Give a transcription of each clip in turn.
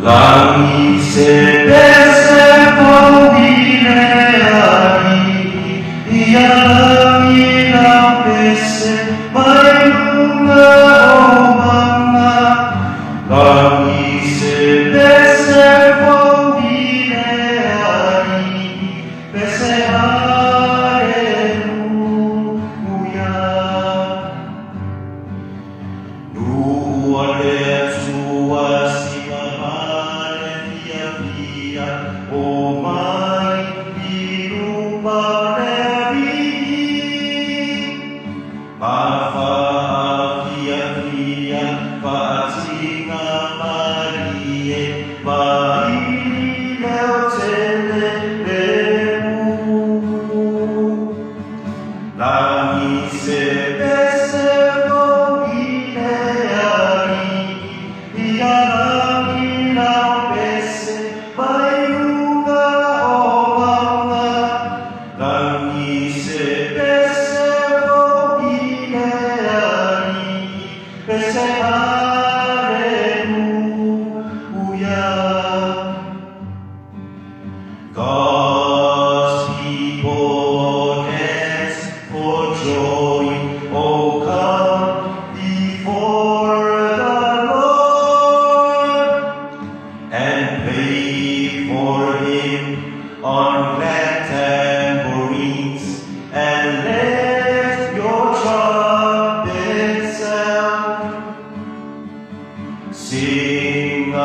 Lagi se pese fou i le alii, ia lagi lau pese mai luga o mauga. Lagi se pese fou i le alii, pese haleluia. Nuu a le Atua sina male fiafia, o mai i luma o le Alii. Ma faafiafia faatinga malie, vaili leo tele le pū. Lagi se pese fou i le alii, ia lagi lau pese mai luga o mauga. Lagi se pese fou i le alii, pese haleluia. God's people dance for joy, oh come before the Lord, and play for him on glad tambourines, and let your trumpets sound. Sing a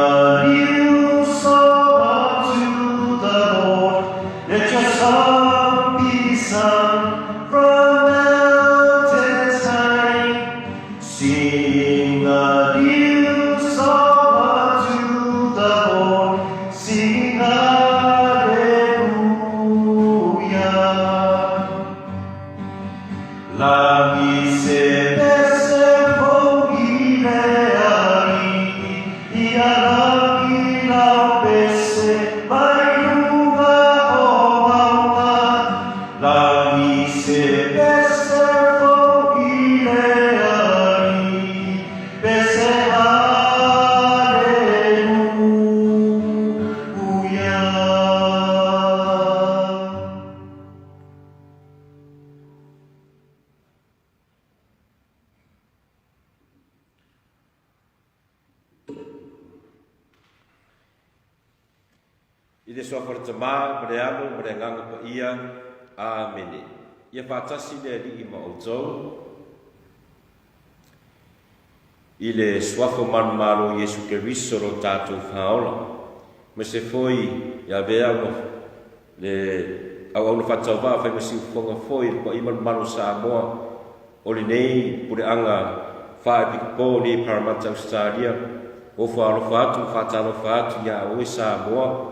new song unto the Lord. Let your song be sung from mountains high. Sing a new song unto the Lord. Sing hallelujah. Lagi se pese fou i le alii, ia lagi lau pese mai luga o mauga. Lagi se pese fou i le alii, pese haleluia. I le Suafa o le Tama, ma le Alo, ma le Agaga Paia. Amene. Ia faatasi le Alii ma outou. I le Suafa o Manumalo o Iesu Keriso lo tatou Faaola, ma se foi ia avea ma le auauna faatauvaa fai ma siufofoga foi i le paia malumalu o Samoa o lenei puleaga faa-epikopo nei Parramatta Ausetalia, ofo alofa atu ma faatalofa atu iā oe Samoa,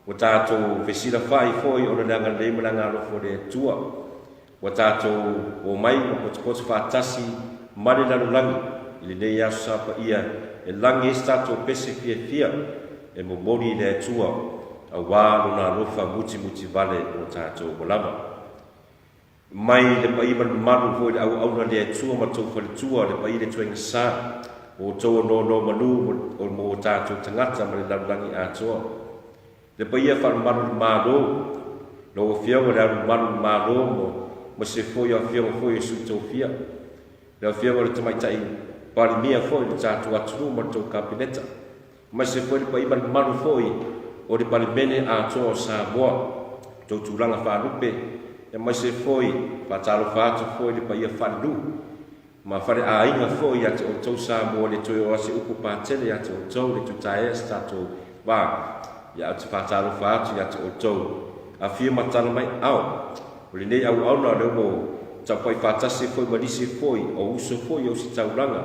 ua tatou fesilafai foi ona le agalelei ma le agalofa o le Atua. Ua tatou omai ma potopoto faatasi ma le lalolagi i lenei aso sa paia e lagi ai se tatou pese fiafia e momoli i le Atua aua Lona alofa mutimuti vale mo tatou ua lava. Mai le paia ma le mamalu foi le auauna le Atua ma tou faletua le paia le tuaiga sa o outou o nono manu o mo tatou tagata ma le lalolagi atoa. Le paia faalumalu le Malo, lau Afioga le alumalu le Malo mo ma se foi Afioga foi o Sui Tofia, le Afioga le Tamaitai Palemia foi le tatou atunuu ma le tou Kapeneta, ma se foi le paia malumalu foi o le Palemene atoa o Samoa, tou tulaga faalupe, ma se foi faatalofa atu foi le paia faalenuu ma faleaiga foi ia te outou Samoa le toe o ase upu patele ia te outou le tutaea se tatou va ia ou te faatalofa atu ia te outou. Afio ma tala mai ao o lenei auauna lea ua tapuai faatasi foi ma nisi foi o uso foi o ositaulaga,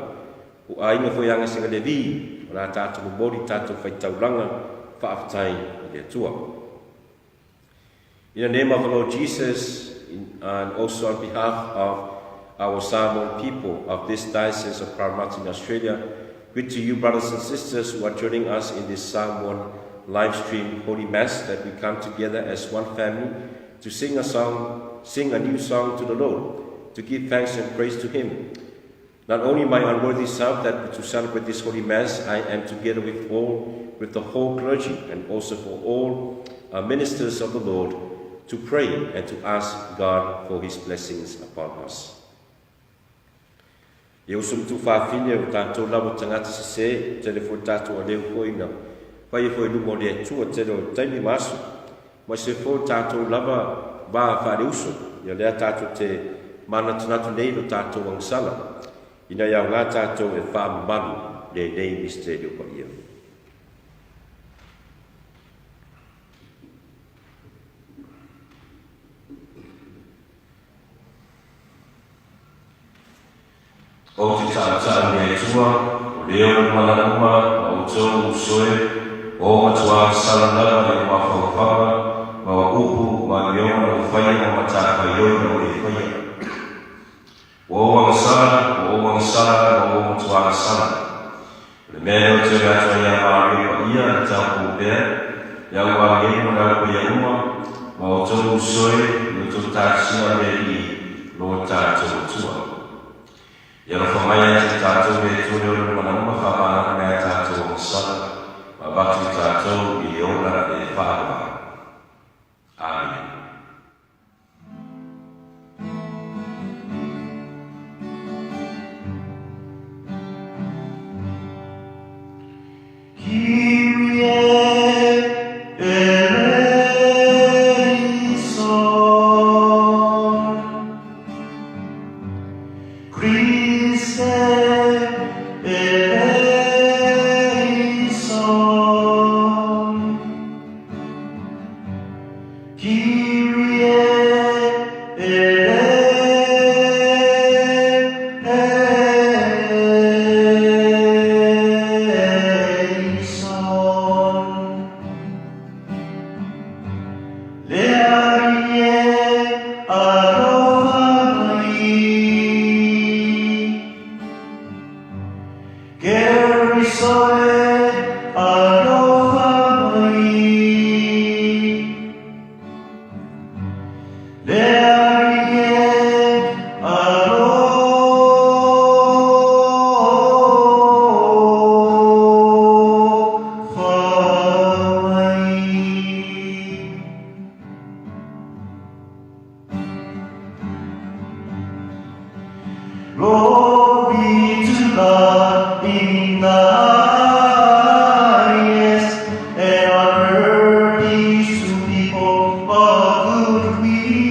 o aiga foi agasega Levi, o le a tatou momoli tatou faitaulaga faafetai i le Atua. In the name of the Lord Jesus, and also on behalf of our Samoan people of this Diocese of Parramatta in Australia, greet to you, brothers and sisters, who are joining us in this Samoan live stream Holy Mass, that we come together as one family to sing a song, sing a new song to the Lord, to give thanks and praise to Him. Not only my unworthy self that to celebrate this Holy Mass, I am together with all, with the whole clergy, and also for all ministers of the Lord, to pray and to ask God for His blessings upon us. E uso ma tuufafine o tatou lava tagata sesē, tele foi tatou aleu foi na faia foi i luma o le Atua tele o taimi ma aso, ma se foi tatou lava va faaleuso, ia lea tatou te manatunatu nei lo tatou agasala, ina ia aoga tatou e faamamalu lenei misitelio paia. Ou te tautau i le Atua, o lea o le mana uma ma outou uso e, o matuā sala lava i o mafaufauga ma o upu ma amioga na ou faia ma matafaioi na ou le faia. Ua ou agasala, ua ou agasala, ua ou matuā agasala. O le mea lea ou te ole atu ai iā Maria paia e taupou pea, le au agelu ma le au paia uma, ma outou uso e, i outou talosia a le Alii lo tatou Atua. Ia alofa mai ia te tatou le Atua le ona mana uma faamagalo mai a tatou agasala, ma avatu i tatou i le ola e faaloalo. Amene. Kyrie eleison. Christe eleison. Kyrie eleison. Le Alii e, alofa mai. Keriso e, alofa mai. Le Alii e, alofa mai. Glory to God in the highest, and on earth peace to people of good will.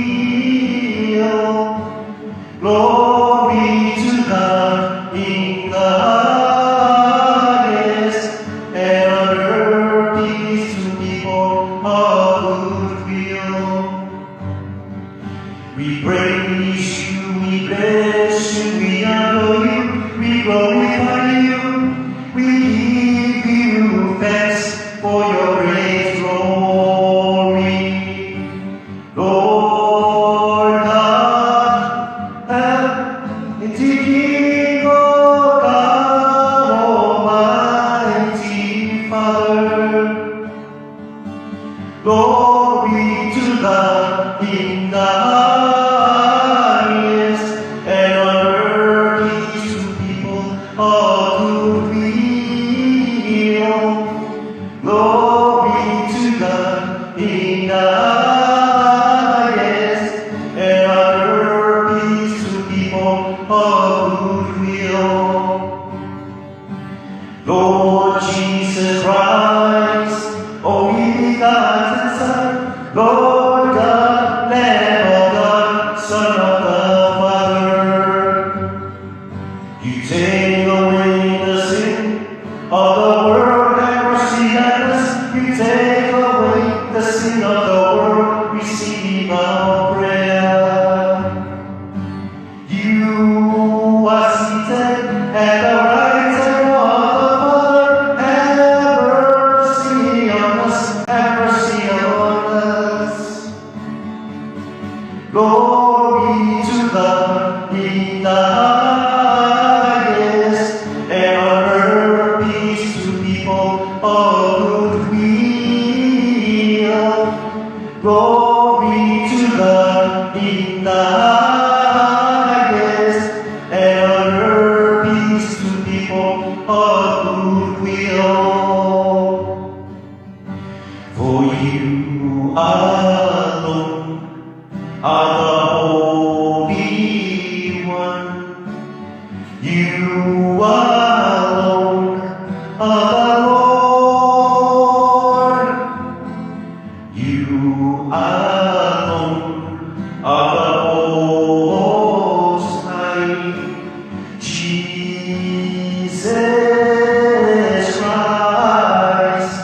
Glory to God in the highest, and on earth peace to people of good will. We praise you, we bless you, we adore you, we glorify you, we give you thanks for your great glory. Lord God, and King of God, Almighty Father. Glory to God in the highest, and on earth peace to people of good will. Glory to God in the highest, and on earth peace to people of good will. Lord Jesus Christ, only begotten Son, Lord God, Lamb of God, Son of the Father. You take away the sin of the world, have mercy on us. You take away the sin of the world, receive our prayer. Glory to God in the highest, and on earth peace to people of good will. For you alone are the Holy One. You alone are the Lord. You alone are the Most High. Jesus Christ,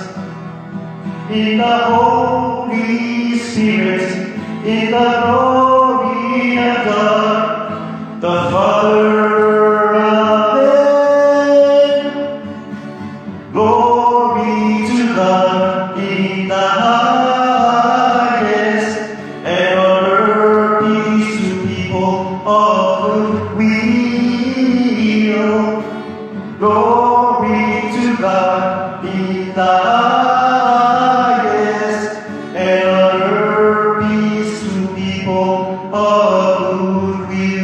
in the Holy Spirit, in the glory of God, the Father. Amen. Glory to God in the highest, and on earth peace to people of good will. Glory to God in the highest, and on earth peace to people of good will.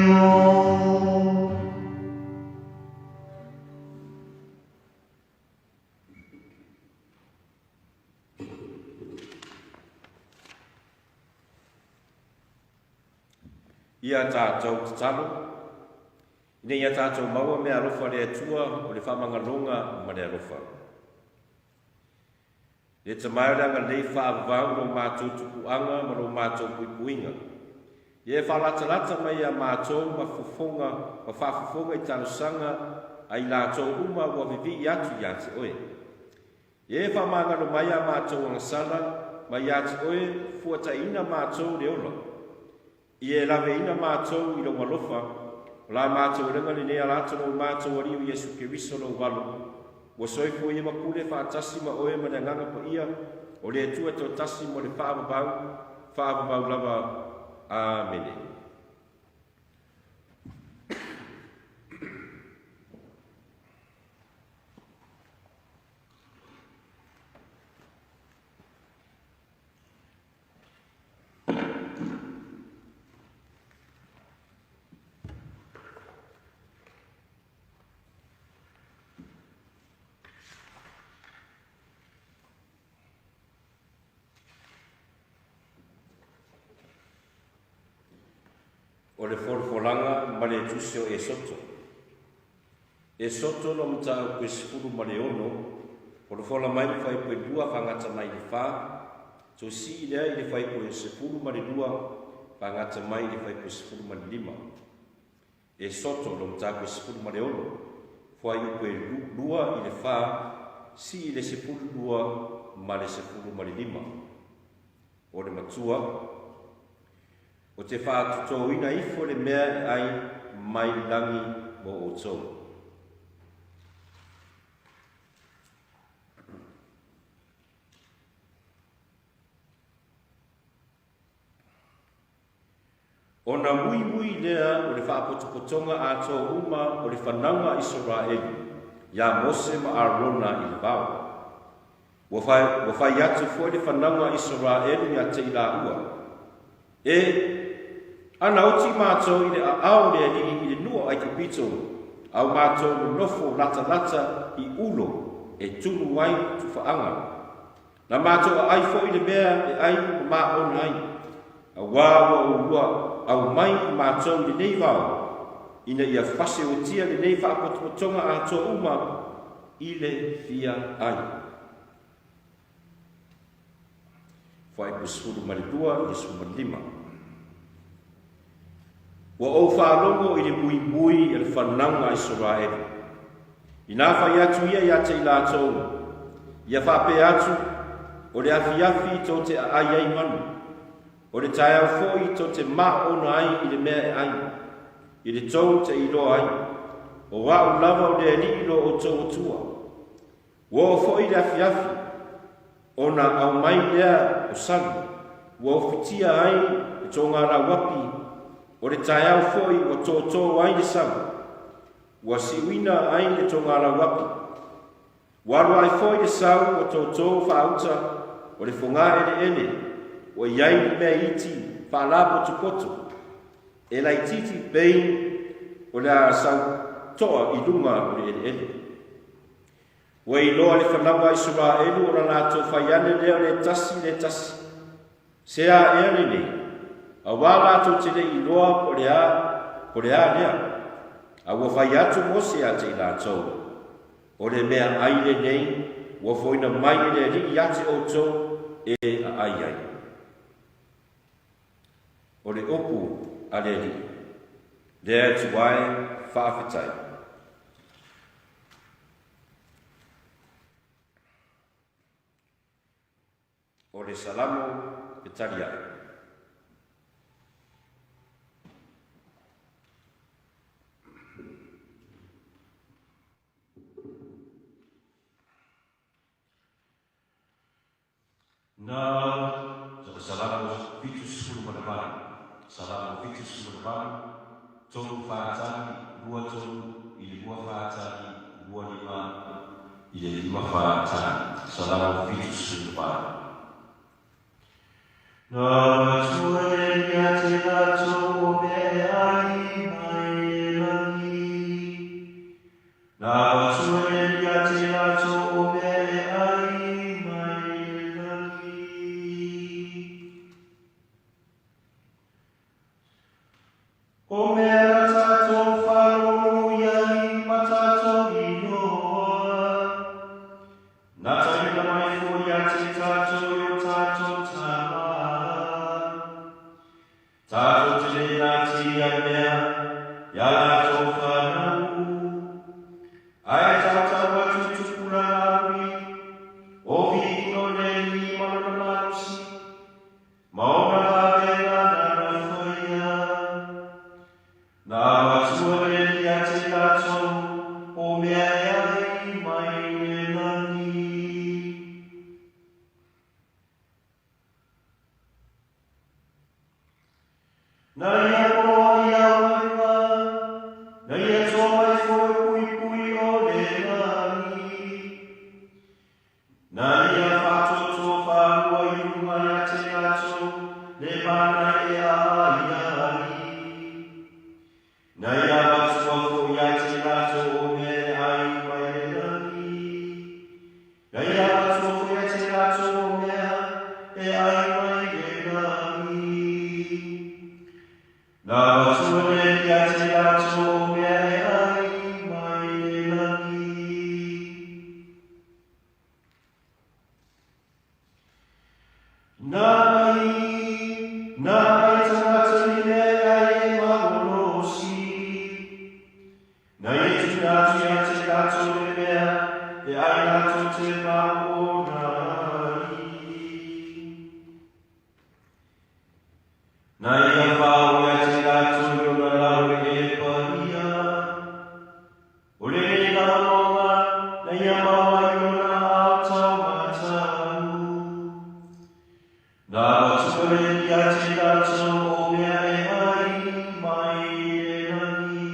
Ia tatou tatalo, ina ia tatou maua mea alofa le Atua o le faamagaloga ma le alofa. Le tamae o le agalelei faavavau lo matou tupuaga ma lo matou puipuiga. Ia e faalatalata mai ia matou ma fofoga ma faafofoga i talosaga a i latou uma ua vivii atu ia te oe. Ia e faamagalo mai a matou agasala ma ia te oe fuataiina matou le ola. Ia e laveina matou i lou alofa, o la matou olega lenei alato lou matou Alii o Iesu Keriso lou alo, ua soifua ia ma pule faatasi ma oe ma le Agaga Paia o le Atua toatasi mo le faavavau, faavavau lava. Amene. O le folafolaga ma le tusi o Esoto. Esoto lo mataupu e 16, folafola mai le fuaiupu e 2 faagata mai le 4, tosii lea i le fuaiupu e 12 faagata mai le fuaiupu e 15. Esoto lo mataupu e 16, fuaiupu e 2 i le 4, sii le 12 ma le 15. O le matua, O te whaatutōina ifo le mea e ai mai langi mo outou. Ona muimui lea o le faapotopotoga atoa uma o le fanauga a Isaraelu iā Mose ma Arona i le vao. Ua fai, ua fai atu foi le fanauga a Isaraelu iā te i laua, E, ana oti mātou i le aao o le Alii i le nuu o Aikupito, au mātou nonofo latalata i ulo e tunu ai tufaaga. Na mātou aai foi le mea e ai ma māona ai, auā ua oulua aumai i mātou i lenei vao, ina ia faseotia lenei faapotopotoga atoa uma i le fia ai. Fuaiupu 12 i le 15. Ua ou faalogo i le muimui e le fanauga a Isaraelu. Inā fai atu ia iā te i latou, ia faapea atu, o le afiafi tou te aai ai manu, o le taeao foi tou te maona ai i le mea e ai, i le tou te iloa ai, o a'u lava o le Alii lo outou Atua. Ua oo foi le afiafi, ona aumai lea o salu, ua ofitia ai le togalauapi, o le taeao foi ua tōtō ai le salu, ua siuina ai le togalauapi. Ua alu ae foi le sau ua tōtō faauta o le fogā eleele, Ua i ai ni mea iti faalapotopoto e laitiiti pei o le a sau toa i luga o le eleele. Ua iloa le fanau a Isaraelu o la latou fai ane lea o le tasi le tasi, Se a ea lenei, auā latou te le i iloa po o le a, po o le a lea. A ua fai atu Mose ia te i latou, O le mea ai lenei ua foina mai e le Alii ia te outou e aai ai. O le upu a le Alii, Le Atua e, faafetai. O le Salamo Fetaliai. Na Salamo 78, Salamo 78, 3 4 2 3 i le 2 4 2 5 i le 5 4 Salamo 78. Na matua le ia te latou o mea e ai mai le lagi. Na matua le ia te latou o mea e ai mai le lagi. O mea na tatou faalogo i ai ma tatou iloa. Na taina mai foi ia te tatou e o tatou tama. Tatou te le nati ia mea ia latou fanau. Ae tautau atu i tupulaga alui, o viiga o le Alii ma lona malosi, Ma ona vavega nana faia. Na matua le ia te latou o mea e ai mai le lagi. Na ia poloa ia maiga, na ia toa mai foi puipui o le lagi. Na ia faatoatoa whānua i runga ia te latou le mana e a ia ai. Na ia matua foi ia te latou o mea e ai mai le lagi. Na ia matua foi ia te latou o mea e ai mai le lagi. Na matua le ia te latou o mea e ai mai le lagi. Na ai, na ai tangata i mea ai e malolosi. Na ia tuna atu ia te latou le mea e ai latou te maona ai. Na ia whao ia te latou i ona lalo i e paia. O lenei lava maunga, na ia maua i ona ao taumatau. Na matua le ia te latou o mea e ai mai le lagi.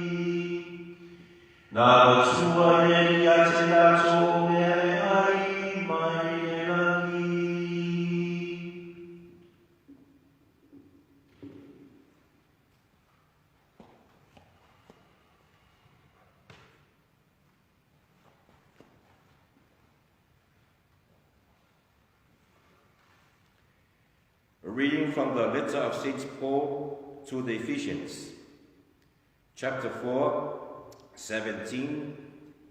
Na matua le ia te latou o mea e ai mai le lagi. A reading from the letter of St. Paul to the Ephesians, chapter 4, 17,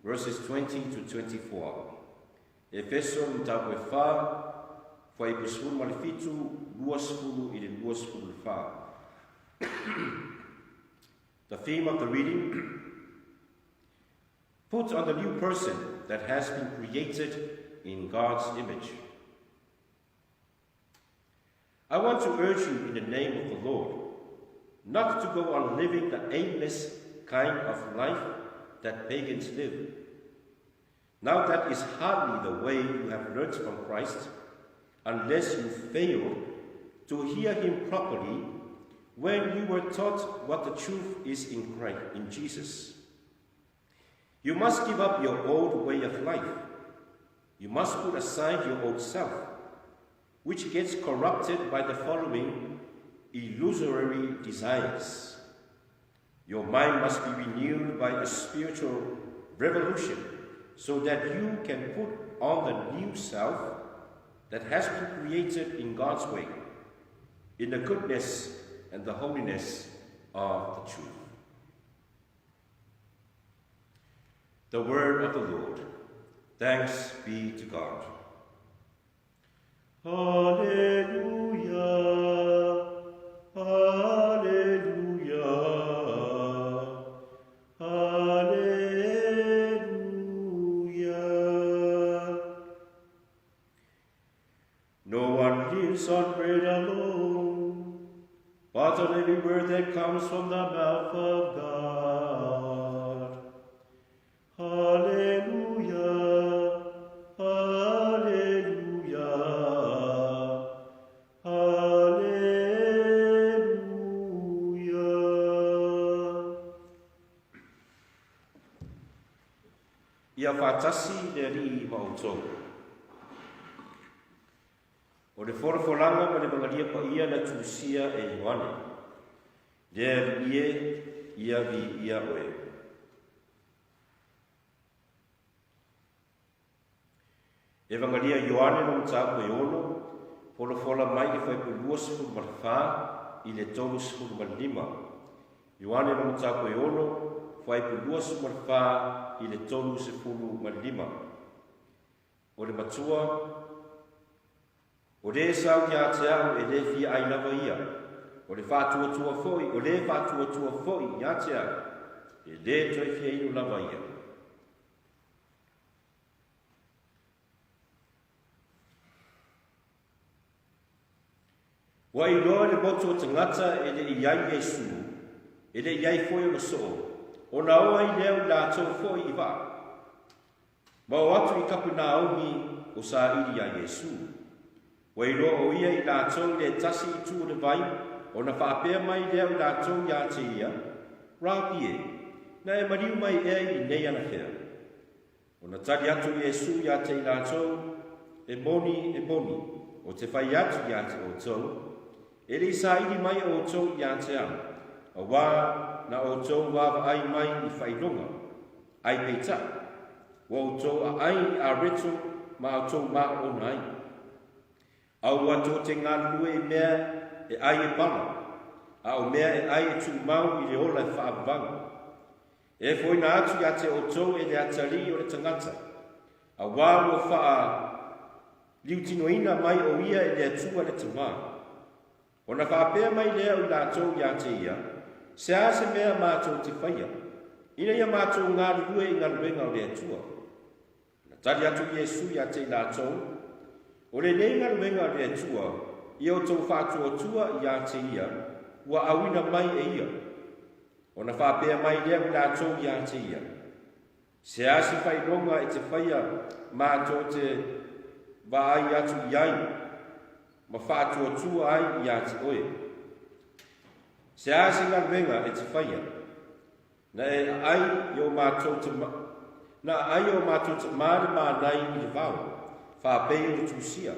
verses 20 to 24. Efeso mataupu e fa, fuaiupu 17, 20 i le 24. The theme of the reading Put on the new person that has been created in God's image. I want to urge you in the name of the Lord not to go on living the aimless kind of life that pagans live. Now that is hardly the way you have learnt from Christ, unless you failed to hear him properly when you were taught what the truth is in Christ, in Jesus. You must give up your old way of life. You must put aside your old self, which gets corrupted by the following illusory desires. Your mind must be renewed by a spiritual revolution so that you can put on the new self that has been created in God's way, in the goodness and the holiness of the truth. The word of the Lord. Thanks be to God. Alleluia, Alleluia, Alleluia. No one lives on bread alone, but on every word that comes from the mouth of God. Alleluia, Alleluia, Alleluia. Ia faatasi le Alii ma outou. O le folafolaga ma le magalia paia na tusia e Ioane. Le Alii e, ia viia oe. Evagalia Ioane lo mataupu e ono, folafola mai le fuaiupu 24 i le 35. Ioane lo mataupu e ono, fuaiupu 24 i le 35. O le matua, o lē sau ia te au e lē fia ai lava ia. O le faatuatua foi, o lē faatuatua foi ia te au, e lē toe fia inu lava ia. Ua iloa e le motu o tagata e le i ai Iesu, e le i ai foi ona soo, ona o ai lea o i latou foi i vaa. Ma o atu i Kapenaumi o saili iā Iesu. Ua iloa o ia i latou i le tasi itu o le vai, ona faapea mai lea o i latou iā te ia, Rabi e, na e maliu mai ea i inei anahea? Ona tali atu o Iesu iā te i latou, E moni, e moni, o te whai atu iā te outou, e le i saili mai outou iā te au, auā na outou vaavaai mai i whailoga, ai peitai, ua outou aai i areto ma outou māoona ai. Aua tō te galulue i mea e ai e pala, a o mea e ai e tumau i le ola e whaavavau. E foina atu ia te outou e le atalii o le tangata, auā ua whaa liutinoina mai o ia e le Atua le Tamā. Ona faapea mai lea o i latou ia te ia, Se a se mea mātou te whaia, ina ia mātou galulue i galuega o le Atua? Ona tali atu Iesu ia te i latou, O lenei galuega o le Atua, ia outou faatuatua ia te ia, ua auina mai e ia. Ona faapea mai lea o i latou ia te ia, Se a se faailoga e te faia mātou te vaai atu i ai ma faatuatua ai ia te oe? Se a se galuega e te faia, na e aai i o mātou te na aai o mātou te mā le mānai i le vao, whāpei o le tusia.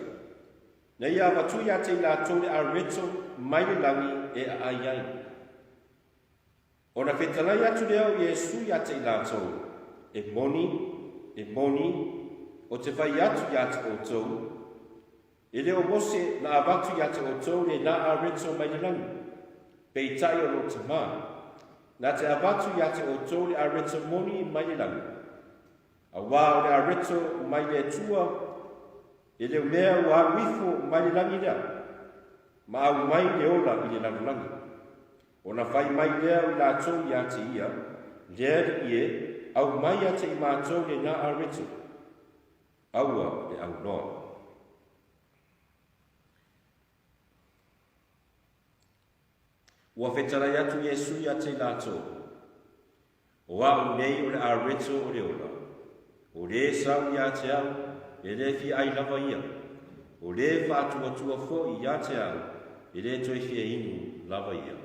Na ia avatu ia te i lātou le areto mai le langi e aai ai. Ona fetalai atu lea o Iesu ia te i latou, E moni, e moni, o te whai atu ia te outou, e le o Mose na avatu ia te outou le na areto mai le langi, peitai o lo Tamā, na te avatu ia te outou le areto moni mai le langi. Auā o le areto mai le Atua, e le o mea ua alu ifo mai le langi lea, ma au mai le ola i le lalolagi. Ona fai mai lea o i latou ia te ia, Le Alii e, aumai ia te i matou le na areto, aua le aunoa. Ua fetalai atu Iesu ia te i latou, O a'u nei o le areto o le ola, o lē sau ia te au, e lē fia ai lava ia, o lē faatuatua foi ia te au, e lē toe fia inu lava ia.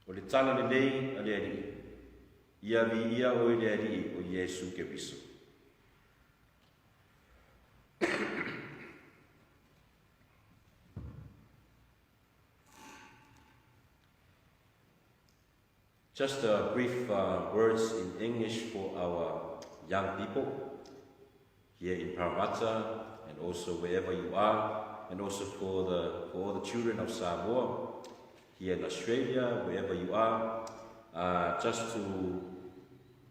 O le tala lelei a le Alii, ia viia oe le Alii o Iesu Keriso. Just a brief words in English for our young people here in Parramatta and also wherever you are, and also for the for all the children of Samoa here in Australia, wherever you are. Just to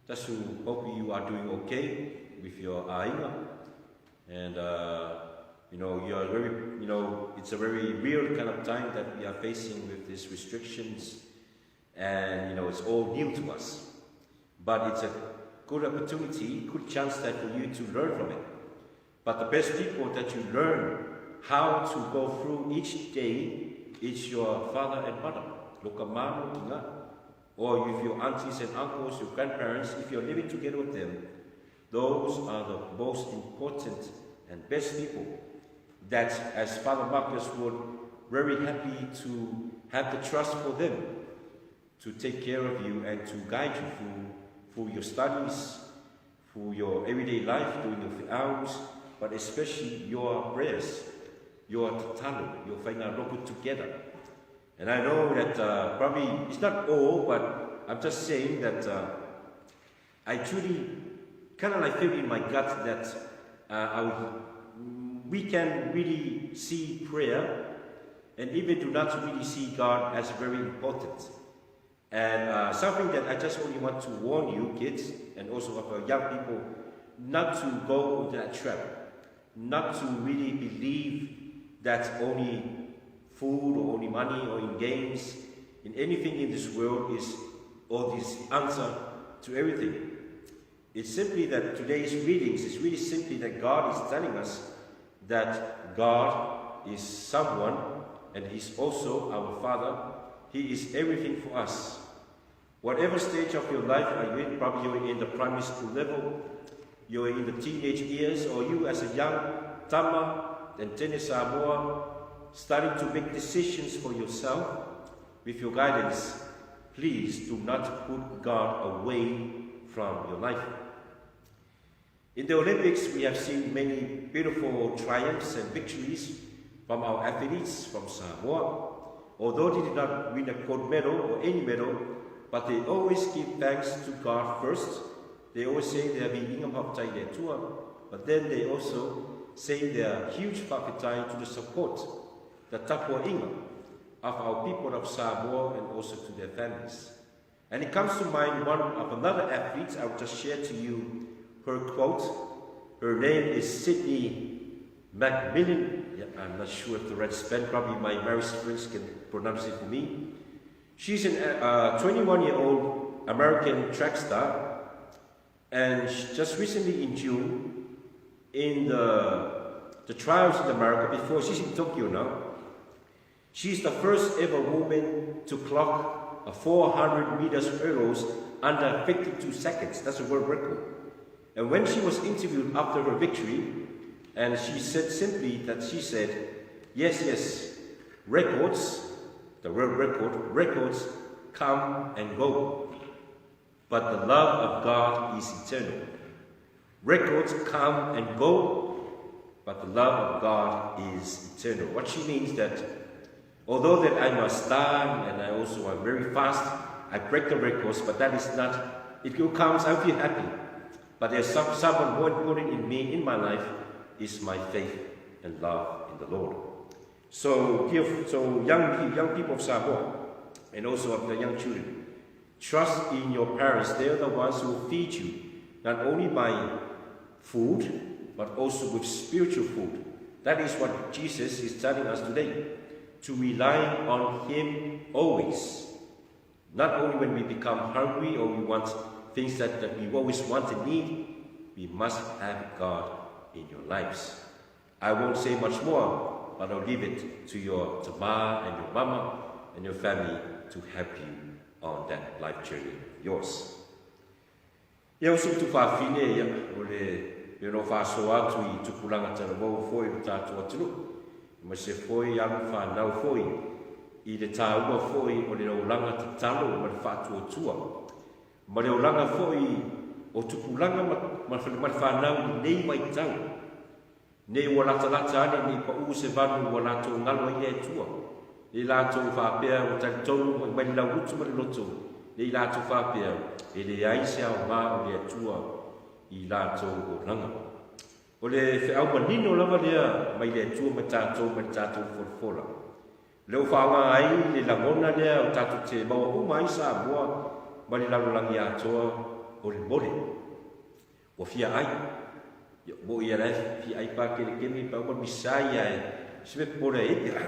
just to hope you are doing okay with your aiga. And you are very, it's a very real kind of time that we are facing with these restrictions, and it's all new to us. But it's a good opportunity, good chance that for you to learn from it. But the best people that you learn how to go through each day is your father and mother. Lokamano kinga. Or if your aunties and uncles, your grandparents, if you're living together with them, those are the most important and best people that, as Father Marcus would, very happy to have the trust for them to take care of you and to guide you through your studies, through your everyday life, during your hours, but especially your prayers, your tatalo, your faingaloku together. And I know that probably it's not all, but I'm just saying that I truly kind of like feel in my gut that we can really see prayer and even do not really see God as very important. And something that I just only want to warn you kids and also of young people, not to go into that trap, not to really believe that only food or only money or in games, in anything in this world is all this answer to everything. It's simply that today's readings is really simply that God is telling us that God is someone and He's also our Father. He is everything for us. Whatever stage of your life are you in, probably you're in the primary school level, you're in the teenage years, or you as a young tama and tene Samoa, starting to make decisions for yourself with your guidance, please do not put God away from your life. In the Olympics, we have seen many beautiful triumphs and victories from our athletes from Samoa. Although they did not win a gold medal or any medal, but they always give thanks to God first. They always say they are but then they also say their huge faafetai to the support, the tapuainga of our people of Samoa and also to their families. And it comes to mind one of another athlete. I will just share to you her quote. Her name is Sydney McMillan. Yeah, I'm not sure if the right spell. Probably my Marist friends can pronounce it for me. She's a 21-year-old American track star, and just recently in June, in the trials in America, before she's in Tokyo now, she's the first ever woman to clock a 400 meters hurdles under 52 seconds. That's a world record. And when she was interviewed after her victory, and she said simply that she said, yes, yes, records, the world record, records come and go, but the love of God is eternal. Records come and go, but the love of God is eternal. What she means that although that I'm a star and I also am very fast, I break the records, but that is not, it comes, I feel happy. But there's someone more important in me, in my life, is my faith and love in the Lord. So, dear, so young people of Samoa, and also of the young children, trust in your parents. They are the ones who will feed you, not only by food, but also with spiritual food. That is what Jesus is telling us today, to rely on Him always. Not only when we become hungry or we want things that we always want and need, we must have God in your lives. I won't say much more, but I'll leave it to your tama and your mama and your family to help you on that life journey of yours. Ia usu tu whawhine ia, o le me no whaso atu i tupuranga taravau foi o tātou atunu. Ma se foi alu whanau foi i le tāua foi o le olaga tatalo ma le faatuatua. Ma le olaga foi o tupulaga ma le fanau i lenei vaitau. Nei ua latalata ane nei paʻū se vanu ua latou galo ai le Atua. Nei latou faapea ua talitonu mai le lauutu ma le loto. Ne i latou faapea, e leai se aoga o le Atua i latou olaga. O le feau manino lava lea mai le Atua ma tatou mai le tatou folafola. O lea ua faaaoga ai le lagona lea o tatou te maua uma ai Samoa ma le lalolagi atoa o le mole. Ua fia ai. Ia mo ia la fia ai pa kele kemi pa uma misa ia e se me pole ai ia.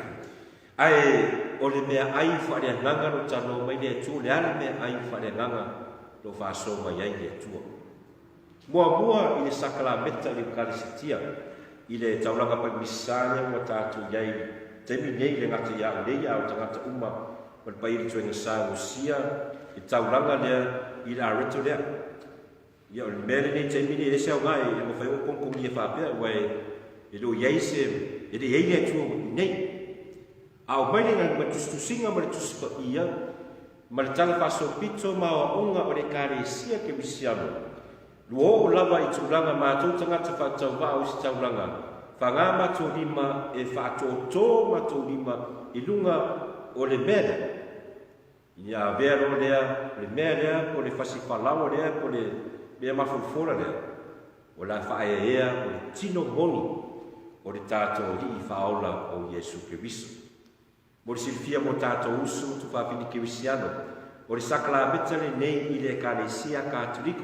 Ae o le mea ai faaleagaga lo talo mai le Atua, le a le mea ai faaleagaga lo faasoa mai ai le Atua. Muamua i le sakalameta i le Eukalesetia, i le taulaga paimisa lea ua tatou i ai i le taimi nei, le gata ia au nei a o tagata uma ma le paia i le tuaiga sa osia le taulaga lea i le areto lea. Ia o le mea lenei taimi nei, e ese aoga e mafai ona kogokogia faapea, aua e le o i ai se, e le i ai le Atua i inei. A o mai le ma le tusitusiga ma le Tusi Paia, ma le tala faasolopito ma aoaoga o le Ekalesia Kerisiano, lua oo lava i tulaga matou tagata faatauvaa o isi taulaga, faga matou lima e faatōtō matou lima i luga o le mea lea. Ia avea loa lea, o le mea lea, po o le fasi falaoa lea, po o le mea mafuifola lea, o le a faaeaea o le tino moni o le tatou Alii Faaola o Iesu Keriso. Mo le silafia mo tatou uso ma tuafafine Kerisiano, o le sakalameta lenei i le Ekalesia Katoliko,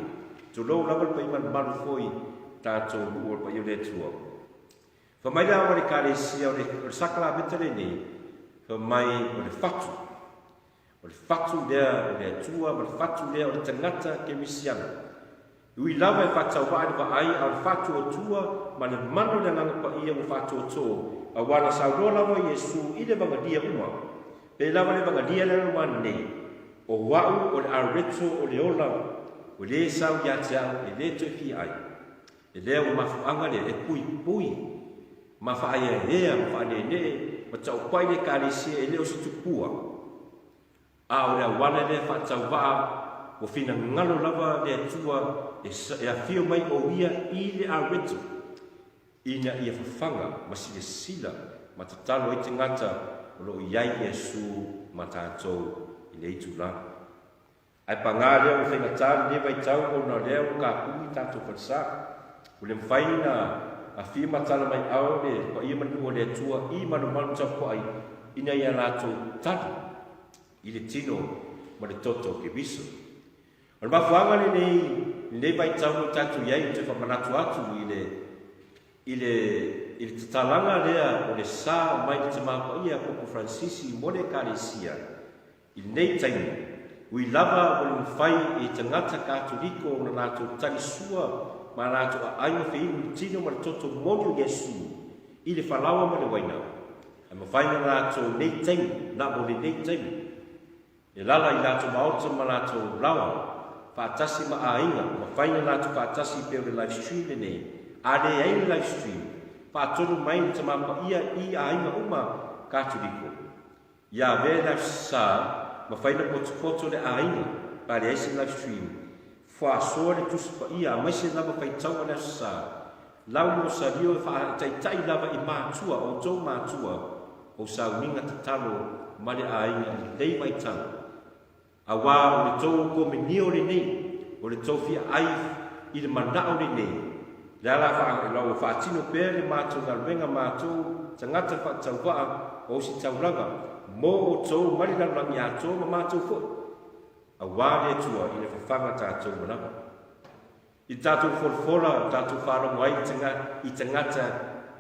tulou lava le paia malumalu foi tatou nuu o le paia o le Atua. Fai mai le ao a le Ekalesia o le, o le sakalameta lenei, fai mai o le fatu. O le fatu lea o le Atua ma le fatu lea o le tagata kerisiano. E ui lava e faatauvaa le vaai, a o le faatuatua ma le mana o le Agaga Paia ua faatuato, aua na saunoa lava Iesu i le Evagalia uma, Pei lava le Evagalia lea na nei, O au o le areto o le ola, ua le sau ia te au e le toe fia ai. E lea ua mafuaaga lea e puipui ma faaeaea ma faaneenee ma taupai le Ekalesia e le o se tupua, a o le auala lea faatauvaa ua finagalo lava le Atua e afio mai o Ia i le areto ina ia fafaga ma silasila ma tatalo ai tagata o lo o i ai Iesu ma tatou i nei tulaga. Ae pagā lea ua faigata lenei vaitau ona o lea ua kapuni tatou falesa. Ua le mafai ona afio ma tala mai ao le paia ma le nuu o le Atua i malumalu tapuai ina ia latou tali i le tino ma le toto o Keriso. O le mafuaaga lenei lenei vaitau ua tatou i ai ou te faamanatu atu i le i le i le tatalaga lea o le sa mai le Tama Paia Popo Fransisi mo le Ekalesia I lenei taimi, ui lava ua le mafai e tagata Katoliko ona latou tali sua ma latou aai ma feinu le tino ma le toto moni o Iesu i le falaoa ma le uaina, ae mafai na latou nei taimi, na mo lenei taimi, e lala i latou maota ma latou laoa faatasi ma aiga, mafai na latou faatasi pei o le live stream lenei, a leai le live stream, faatonu mai le Tama Paia i aiga uma Katoliko. Ia avea le aso sa mafai na potopoto le aiga pa leai se live stream. Fuasoa le Tusi Paia amaise lava faitaua le aso sa. Lau mo salio e faaitaitai lava i matua outou matua ou sauniga tatalo ma le aiga i lelei vaitau. Aua o le tou komenio lenei, o le tou fia ai i le manao lenei, le ala la ua faatino pea le matou galuega matou tagata faatauvaa o ositaulaga mo outou ma le lalolagi atoa ma matou foi, aua le Atua i le fafaga tatou manava. I tatou folafola tatou faalogo ai i tagata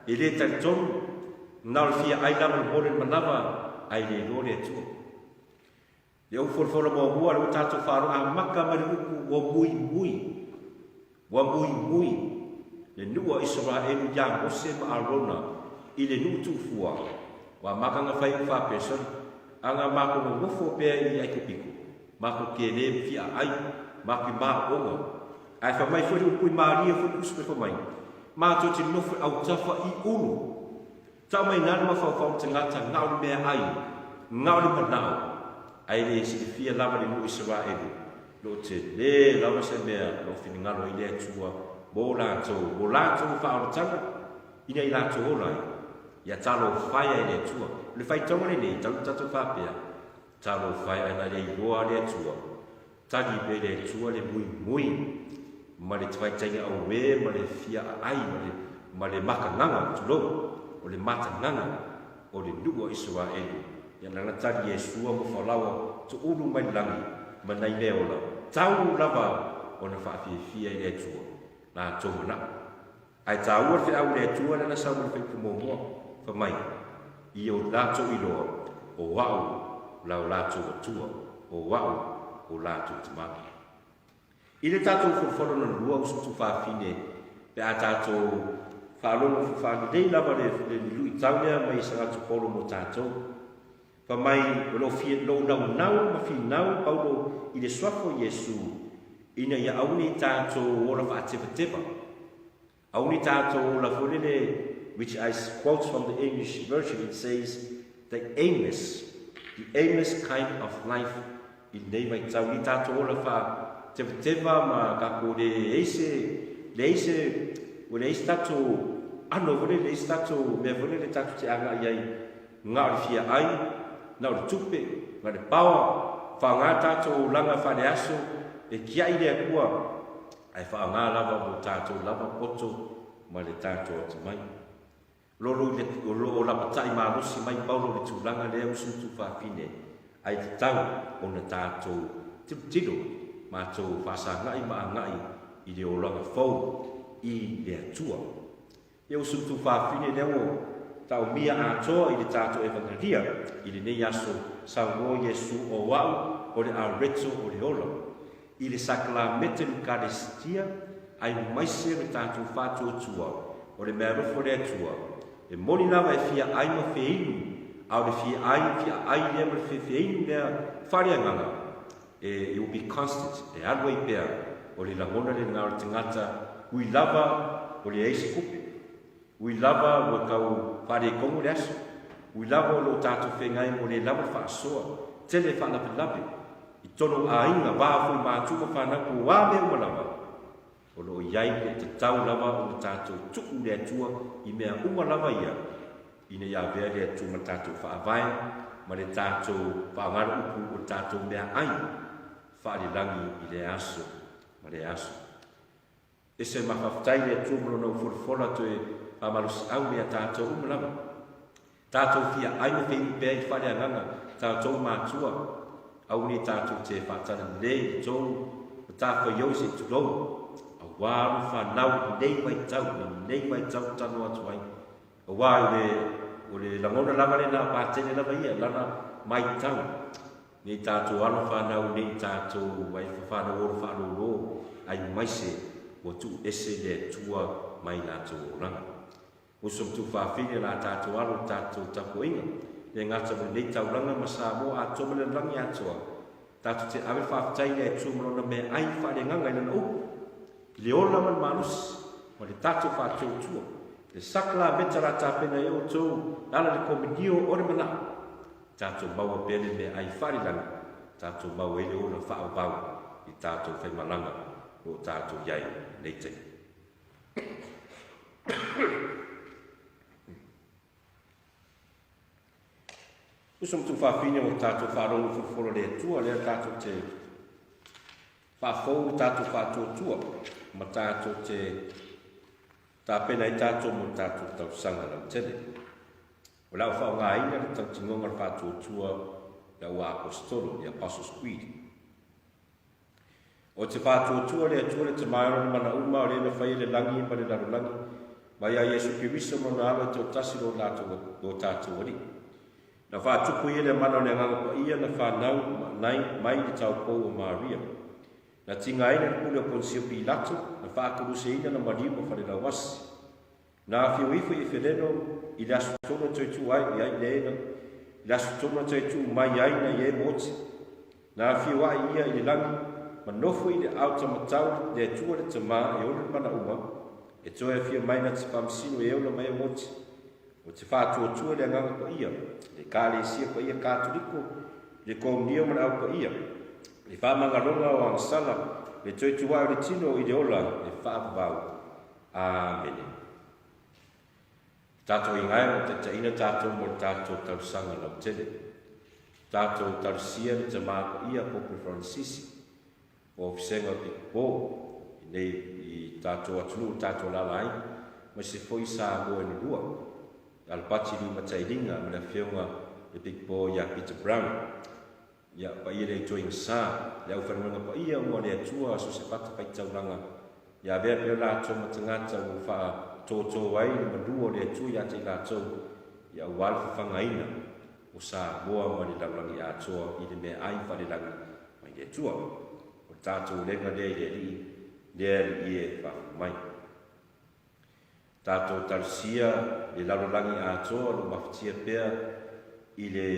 e le talitonu, na o le fia ai lava le mole le manava ae le iloa le Atua. Le ou folafola muamua, lea ua tatou faalogo amata mai le upu ua muimui, ua muimui le nuu a Isaraelu ia Mose ma Arona i le nuu tuufua. Ua amata ona fai upu faapea, Soli, ana matou nonofo pea i Aikupito, matou te le fia aai, matou i maooga. Ae fai mai foi le upu i Maria foi le usu pe fai mai, matou te nonofo i autafa i ulu. Tau mai nanu mafaufau le tagata na o le meaai, na o le manao, ae le silafia lava le nuu Isaraelu, lo tele lava se mea lo finagalo ai le Atua mo latou, mo latou faaolataga, ina i latou ola ai. Ia talofaia e le Atua. O le faitauga lenei, talu tatou faapea, talofaia ai na le iloa le Atua. Tali pea i le Atua le muimui ma le taitaiga auē ma le fia aai ma le, ma le makagaga, tulou, o le matagaga o le nuu a Isaraelu. Ia lana tali Iesua ma falaoa tuulu mai le lagi ma nai mea ola, tau lava ona faafiafia i le Atua latou manao. Ae taua le feau i le Atua lana sau ma le faipule muamua, fai mai, I o latou iloa, o A'u la o latou Atua, o A'u o latou Tama. I le tatou folafolaga lona lua uso tuafafine, pe a tatou faalogo faalelei lava le luitau lea mai Sagatu Paulo mo tatou, fai mai, O lo o naunau ma finau Paulo i le suafa o Iesu, ina ia aua ne i tatou ola faatevateva, aua ne i tatou ola foi lele, which I quote from the English version, it says, the aimless, the aimless kind of life i lenei vaitau, ne i tatou ola faatevateva ma tatou leai se, leai se, ua leai se tatou ano foi lele, leai se tatou mea foi lele tatou te agai ai Na o le fia ai, na o le tupe, na o le paoa, faaaoga tatou olaga faaleaso e tiai le Atua, ae faaaoga lava mo tatou lava poto ma le tatou atamai. Lolo i le, o lo o lapatai malosi mai Paulo i le tulaga lea usu tuafafine, ae tatau ona tatou tilotilo matou faasagai ma agai i le olaga fou i le Atua. Ia usu tufafine lea ua taumia atoa i le tatou Evangelia i lenei aso, saunoa Iesu, O A'u o le areto o le ola. I le sakalamete Lukalesitia, aemaise le tatou faatuatua o le meaalofa o le Atua, e moni lava e fia ai ma feinu, a o le fia ai, fia ai lea ma le feinu lea faaleagaga, e, it will be constant, e alu ai pea, o le lagona lena o le tagata, ui lava ua leai se tupe, ui lava ua tau faaletonu le aso, ui lava o lo o tatou feagai ua le lava le faasoa, tele faalavelave i totonu o aiga, va foi matua ma fanau, po o a mea uma lava, o lo o i ai le tatau lava ona tatou tuu i le Atua i mea uma lava ia, ina ia avea le Atua ma le tatou faavae ma le tatou faaaoga upu o le tatou meaai faalelagi i lea aso ma lea aso. Ese ma faafetai i le Atua ma Lona ufolafola toe faamalosiau mea tatou uma lava. Tatou fia ai ma feinu pea i le faaleagaga tatou matua, aua nei tatou te faatalelei i le tou matafaioi se i tulou, aua lo fanau i lenei vaitau, lenei vaitau talanoa atu ai. Aua o le, o le lagona lava lena a Patele lava ia, lana maitau, nei tatou alo fanau, nei tatou ai fanau olo faalolo, aemaise ua tuu ese le Atua mai latou olaga. Uso ma tuufafine la tatou alo i tatou tapuaiga, le gata mo lenei taulaga ma Samoa atoa ma le lalolagi atoa, tatou te ave faafetai i le Atua ma Lona meaai faaleagaga i Lana upu, i le ola ma le malosi, ma le tatou faatuatua, le sakalameta la tapena ai outou e ala i le komunio o le manao, tatou maua pea le meaai faalelagi, tatou maua ai le ola faaauau i tatou faimalaga o lo o tatou i ai i lenei taimi. Uso ma tuufafine ua tatou faalogo folafolo le Atua lea tatou te faafou tatou faatuatua ma tatou te tapena ai tatou mo le tatou tausaga lautele. O le a faaaogaina le tautinoga o le faatuatua le au Aposetolo, the Apostles Creed. O te faatuatua le Atua le Tama e Lona mana uma o le na faia le lagi ma le lalolagi, ma iā Iesu Keriso ma Lona Alo e toatasi lo latou lo tatou Alii. Na faatupu ia le mana o le Agaga Paia na fanau ma nai mai le taupou o Maria. Na tigaina le pule o Ponisio Pilato, na faakuluseina na maliu ma falelauasi. Na afio ifo i Efeleno i le aso tonu e toe tuu ai i ai le i le aso tonu e toe tuu mai ai na i e moti. Na afio ae ia i le lagi, ma nofo i le aota matau le Atua le Tama e ona le mana uma, e toe afio mai na te faamasino e ona mai e moti. O te faatuatua le Agaga Paia, le Ekalesia Paia Katoliko, le Komunio ma le Au Paia, le faamagaloga o agasala, le toe tuae o le tino i le ola e faavavau. Amene. Tatou ingae ma taitaiina tatou mo le tatou tausaga lautele. Tatou talosia le Tama Paia Pope Fransisi. O vasega o Big Bo i nei i tatou atunuu tatou alaala ai, aemaise foi Samoa e lulua, Alapati Limatailiga ma le Afioga le Big Bo ia Peter Brown. Ia, paia le aitoiga sa, le aufaigaluega paia uma o le Atua so o se fatafaitaulaga, ia avea pea o latou ma tagata ua faatōtō ai le malua o le Atua ia te i latou, ia aua le fafagaina o Samoa ma le lalolagi atoa i le meaai faalelagi mai le Atua. O le tatou ulega lea i le Alii, le Alii e faafofoga mai. Tatou talosia le lalolagi atoa o lo o mafatia pea i le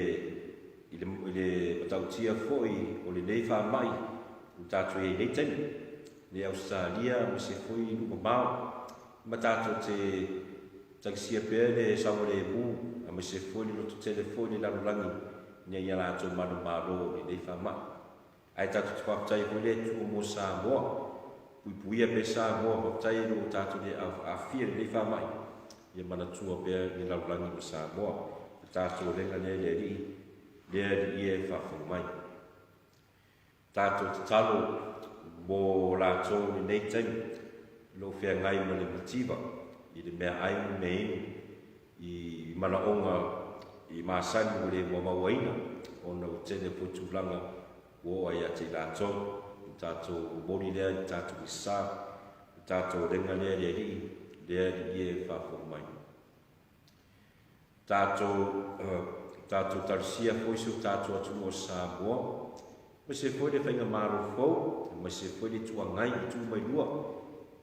i le i le matautia foi o lenei faamai ua tatou i ai i nei taimi, nei Ausetalia aemaise foi i nuu mamao. Ma tatou te tagisia pea le saogalemu aemaise foi le lototele foi le lalolagi ina ia latou manumalo i lenei faamai. Ae tatou te faafetai ai foi le Atua mo Samoa. Puipuia pea Samoa, faafetai i lo tatou le aafia i lenei faamai. Ia manatua pea le lalolagi ma Samoa. Le tatou lega lea i le Alii, le Alii e faafofoga mai. Tatou tatalo mo latou i lenei taimi o lo o feagai ma le mativa i le meaai ma le meainu i manaoga i masani ua le muamauaina ona ua tele foi tulaga ua oo ai ia te i latou. O le tatou momoli lea i le tatou gisa, le tatou lega lea i le Alii, le Alii e faafofoga mai. Tatou, tatou talosia foi si o tatou atunuu o Samoa, aemaise foi le faigamalo fou, aemaise foi le Itu Agai i itu mai lua.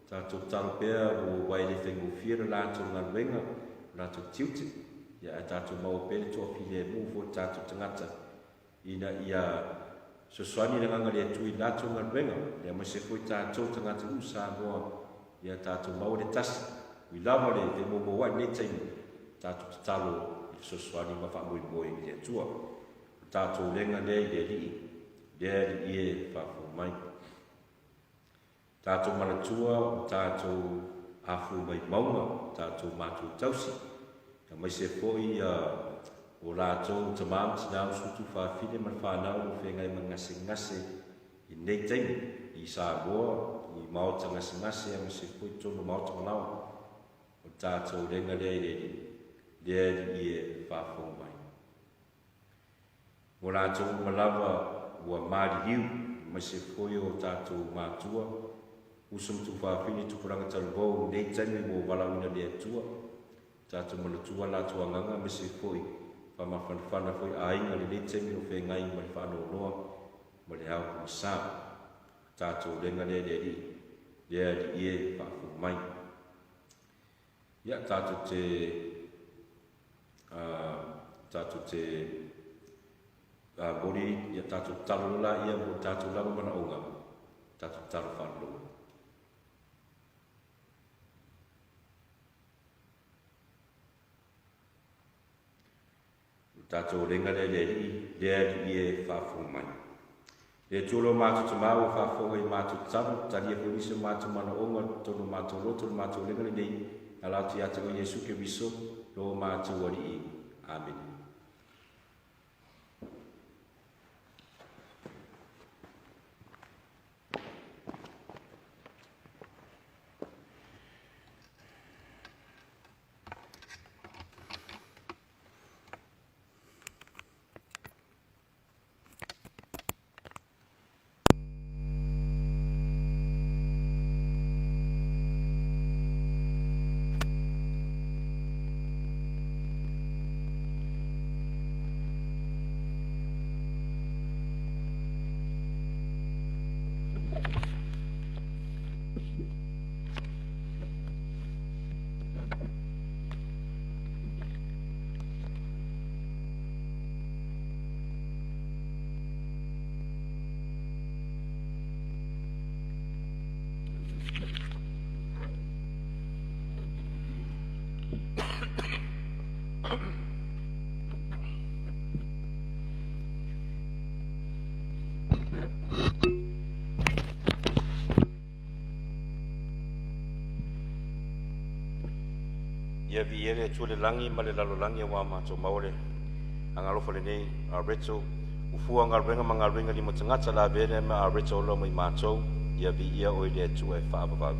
Tatou tatalo pea aua e le faigofie le latou galuega, o latou tiute, ia ae tatou maua pea le toafilemu foi o tatou tagata ina ia fesoasoani le Agaga le Atua i latou galuega, ia aemaise foi tatou tagatanuu Samoa, ia tatou maua le tasi, ui lava le femoumouai i lenei taimi, tatou tatalo i le fesoasoani ma faamoemoe i le Atua. O tatou lega lea i le Alii, le Alii e faafofoga mai. Tatou manatua o tatou afua mai mauga, o tatou matua tausi, aemaise foi o latou tama ma tina, uso tufaafine ma le fanau o lo o feagai ma gasegase i lenei taimi i Samoa, i maota gasegase aemaise foi totonu o maota malaoa. O le tatou lega lea i le Alii, le Alii e faafofoga mai. Mo latou uma lava ua maliliu, aemaise foi o tatou matua, uso ma tufaafine, tupulaga talavou i lenei taimi ua valaauina le Atua, tatou manatua latou agaga aemaise foi faamafanafana foi aiga i lenei taimi o feagai ma le faanoanoa ma le ao pogisa. Tatou lega lea i le Alii, le Alii e faafofoga mai. Ia, tatou te, tatou te moli, ia tatou tatalo loa laia mo tatou lava manaoga, tatou tatalo faaloloa. O le tatou lega lea i le Alii, le Alii e faafofoga mai. Le Atua lo matou Tama ua faafofoga i matou tatalo, talia foi nisi o matou manaoga totonu o matou loto le matou lega lenei, e ala atu ia te oe Iesu Keriso, lo matou Alii. Amene. Ia viia le Atua i le lagi ma le lalolagi aua matou maua le agalofa lenei a Rachel. O fua o galuega ma galuega lima tagata la avea lea ma areto ola mo i matou, ia viia oe le Atua e faavavau.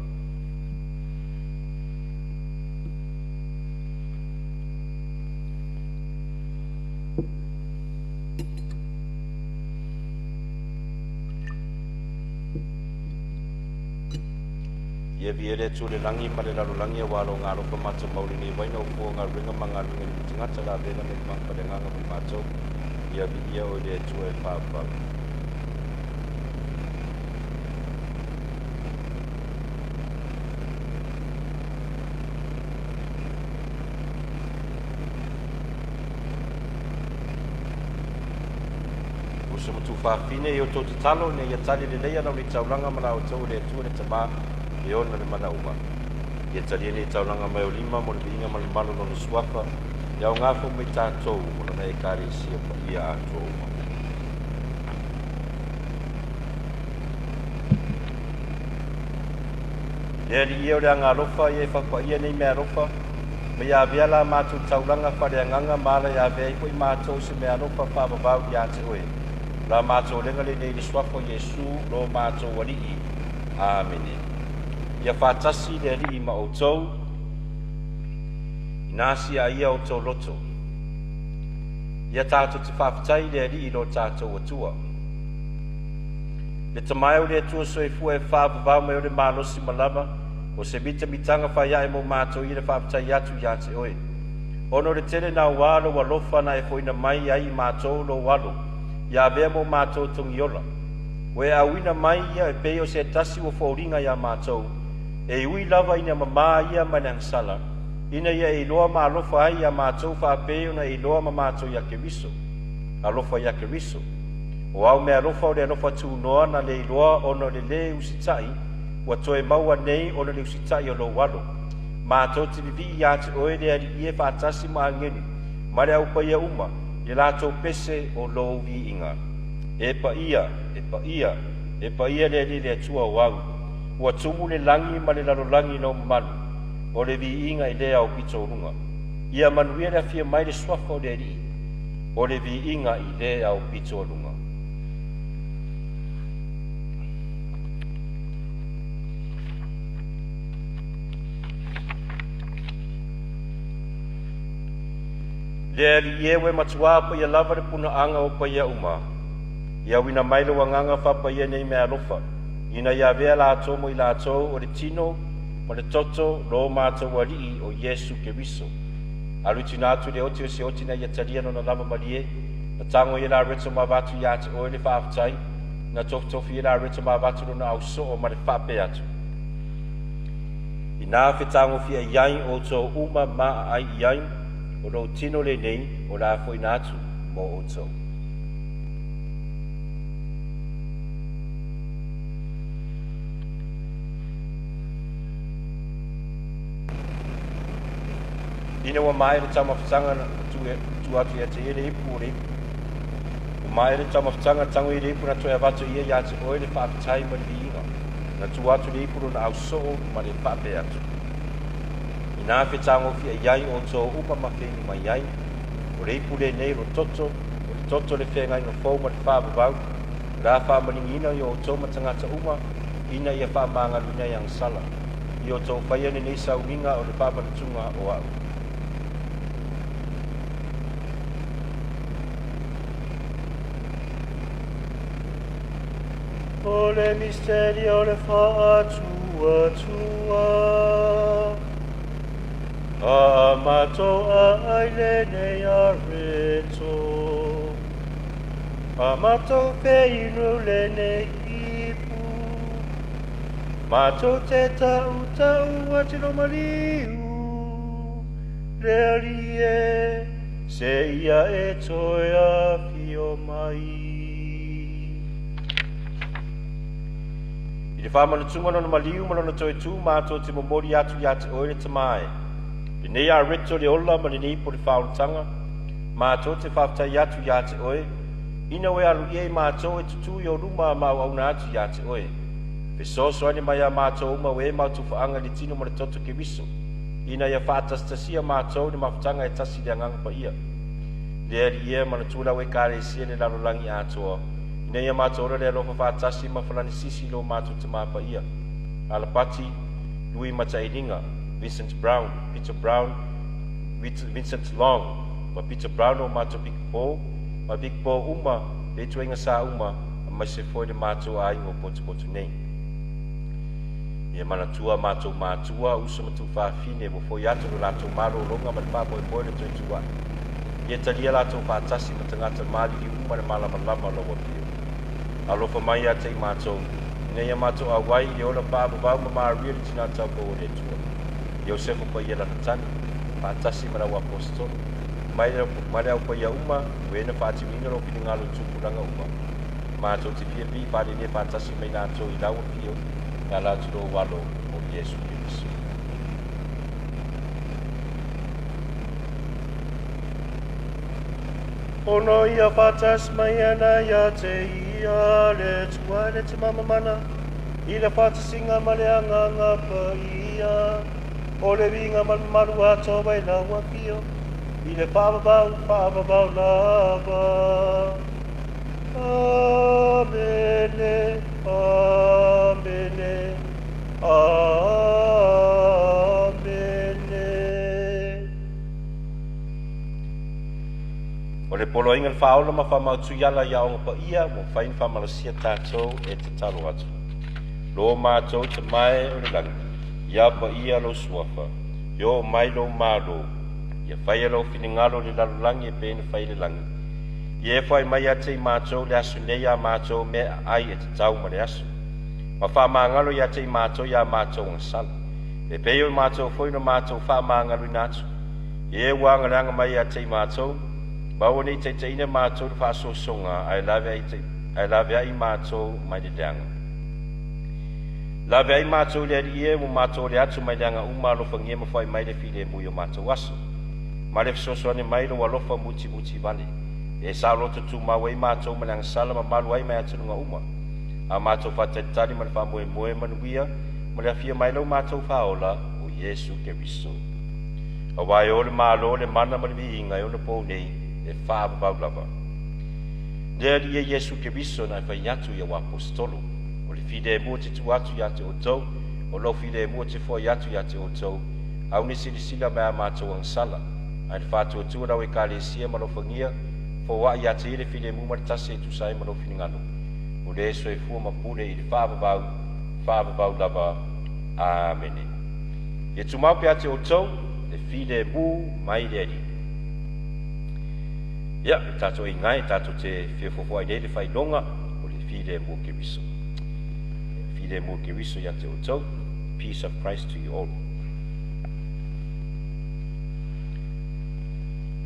Ia viia le Atua i le lagi ma le lalolagi auā Lona alofa matamau i lenei vaina o fua o galuega ma galuega lima tagata la avea lea ma maga faaleagaga mo i matou, ia viia oe le Atua e faavavau. Uso ma tuafafine, ia outou tatalo ina ia tali lelei ana nei taulaga ma la outou e le Atua le Tamā e ona le mana uma. Ia talia nei taulaga mai o lima mo le viiga ma le mamalu o Lona Suafa, e aoga foi mo i tatou ma Lona Ekalesia paia atoa uma. Le Alii e o le agaalofa ia e faapaia nei meaalofa, ma ia avea la matou taulaga faaleagaga ma ala e avea ai foi matou se meaalofa faavavau ia te oe. O la matou olega lenei i le suafa o Iesu lo matou Alii. Amene. Ia faatasi le Alii ma outou. Inā siaa ia outou loto. Ia tatou te faafetai i le Alii lo tatou Atua. Le Tama e o le Atua soifua e faavavau mai o le malosi ma lava, o se mitamitaga faiae mo matou ia le faafetai atu ia te oe. Ona o le tele nauā lou alofa na e foina mai ai i matou lou alo, ia avea mo matou togiola. Ua e auina mai ia e pei o se tasi ua foliga iā matou, e ui lava ina mamā ia mai le agasala, ina ia e iloa ma alofa ai iā matou faapei ona e iloa ma matou iā Keriso. Alofa iā Keriso. O au meaalofa o le alofa tunoa na le iloa ona o le lē usitai ua toe maua nei ona le usitai o lou alo. Matou te vivii iā te oe le Alii e faatasi ma agelu ma le au paia uma i latou pese o lou viiga. E paia, e paia, e paia le Alii le Atua o au. Ua tumu le lagi ma le lalolagi i lou mamalu, o le viiga i le aupito o luga. Ia manuia le afio mai le suafa o le Alii, o le viiga i le aupito o luga. Le Alii e, ua e matuā paia lava le punaaga o paia uma. Ia auina mai lou agaga faapaia nei meaalofa, ina ia avea latou mo i latou o le tino ma le toto lo matou Alii o Iesu Keriso. Alu tina atu i le oti o se oti na ia talia lona lava malie, na tago ia la reto ma avatu iā te oe le faafetai, na tofitofi ia la reto ma avatu lona ausoo ma le faapea atu. Inā fetagofia i ai outou uma ma aai i ai, o lou tino lenei o le a foina atu mo outou. Ina ua maea le taumafataga na tuu atu ia te ia le ipu o le ipu. Ua maea le taumafataga tago i le ipu na toe avatu e ia ia te oe le faafetai ma le viiga. Na tuu atu le ipu lona ausoo ma le faapea atu. Inā fetagofia i ai outou uma ma feinu mai ai, o le ipu lenei o le toto, o le toto o le feagaiga fou ma le faavavau, o le a faamaligiina i outou ma tagata uma ina ia faamagaloina i agasala, i outou faia lenei sauniga o le faamanatuga o a'u. O le misteri o le faatuatua. A matou ai lenei areto. A matou feinu lenei ipu. Matou te tautau atu i lo maliu. Le Alii e, seia e toe afio mai. I le faamanatuga o lona maliu ma lona toe tū matou te momoli atu iā te oe le Tama e. Lenei areto le ola ma lenei ipu o le faaolataga, matou te faafetai atu iā te oe, ina ua e aloaia i matou e tutū i ou luma ma auauna atu iā te oe. Fesoasoani mai iā matou uma ua e mautufaaga i le tino ma le toto Keriso, ina ia faatasitasia matou i le mafutaga e tasi i le Agaga Paia. Le Alii e, manatua le au Ekalesia i le lalolagi atoa, ina ia matou ola i le alofa faatasi ma Falanisisi lo matou Tama Paia, Alapati, Lui Matailiga, Vincent Brown, Peter Brown, Vincent Long ma Peter Brown o matou Big Paul ma Big Paul uma le ituaiga sa uma aemaise foi le matou aiga o potopoto nei. Ia manatua matou matua, uso ma tuafafine ua foi atu lo latou malologa ma le faamoemoe o le toe tuuai. Ia talia latou faatasi ma tagata maliliu uma le malamalama o lau afio. Alofa mai ia te i matou, ina ia matou auai i le ola faavavau ma Maria le Tina Taupou o le Atua, Iosefa Paia Lalotani, faatasi ma lau Aposetolo, ma le au paia uma o e na faatinoina lou finagalo i tupulaga uma, matou te fia pii faalelea faatasi ma i latou i lau afio e ala atu lou Alo o Iesu Keriso. Ona ia faatasi mai ana ia te ia le Atua le Tama Mamana, i le faatasiga ma le Agaga Paia, o le viiga ma le mamalu atoa i lau afio, i le faavavau faavavau lava. Amene, Amene, Amene. O le poloaiga le faaola ma faamautu i ala i aoga paia ua mafai ona faamalosia tatou e tatalo atu. Lo matou Tama e o le lagi, ia paia lou suafa, ia oo mai lou Malo, ia faia lou finagalo i le lalolagi e pei ona fai i le lagi. Ia e foai mai ia te i matou le aso nei a matou meaai e tatau ma le aso, ma faamagalo ia te i matou i a matou agasala, e pei o matou foi na matou faamagaloina atu i e ua agaleaga mai ia te i matou, ma aua ne i taitaiina matou i le faasoasoga, ae laveai matou mai le leaga. Laveai matou i le Alii e, ua matou ole atu mai leaga uma, alofagia ma foai mai le filemu i o matou aso, ma le fesoasoani mai lou alofa mutimuti vale, e saoloto tumau ai matou ma le agasala ma malu ai mai atunuga uma, a matou faatalitali ma le faamoemoe manuia ma le afio mai lau matou Faaola o Iesu Keriso. Aua e o le Malo, le mana ma le viiga e ona pou nei, e faavavau lava. Le Alii e Iesu Keriso na e fai atu i au aposetolo, o le filemu ou te tuu atu ia te outou, o lou filemu ou te foai atu ia te outou, aune silasila mai a matou agasala, ae na faatuatua lau Ekalesia ma alofagia, foai ia te ia le filemu ma le tasi e tusa ai ma lou finagalo, o le soifua ma pule i le faavavau, faavavau lava. Amene. Ia tumau pea te outou le filemu mai le Alii. Ia, le tatou aiga e tatou te fia fuafua'i nei le faailoga o le filemu o Keriso. Filemu o Keriso ia te outou. Peace of Christ to you all.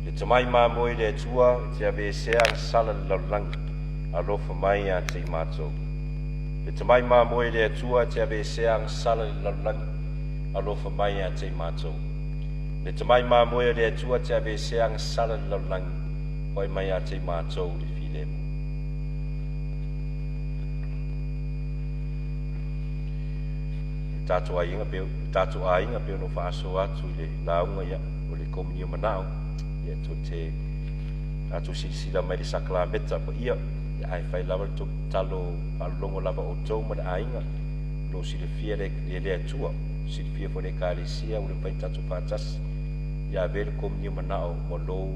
Le tamai mamoe i le Atua e te aveesea agasala le lalolagi, alofa mai ia te i matou. Le tamai mamoe i le Atua e te aveesea agasala le lalolagi, alofa mai ia te i matou. Le tamai mamoe o le Atua e te aveesea agasala le lalolagi, foai mai ia te i matou le filemu. Le tatou aiga pe le tatou aiga pe ono faasoa atu i le lauga ia o le komunio manao ia tou te tatou silasila mai le sakalameta paia ia ae fai lava le tou tatalo faalologo lava outou ma le aiga o lo o silafia le le Atua silafia foi le Ekalesia ua le mafai ona tatou faatasi ia ave le komunio manao ma lou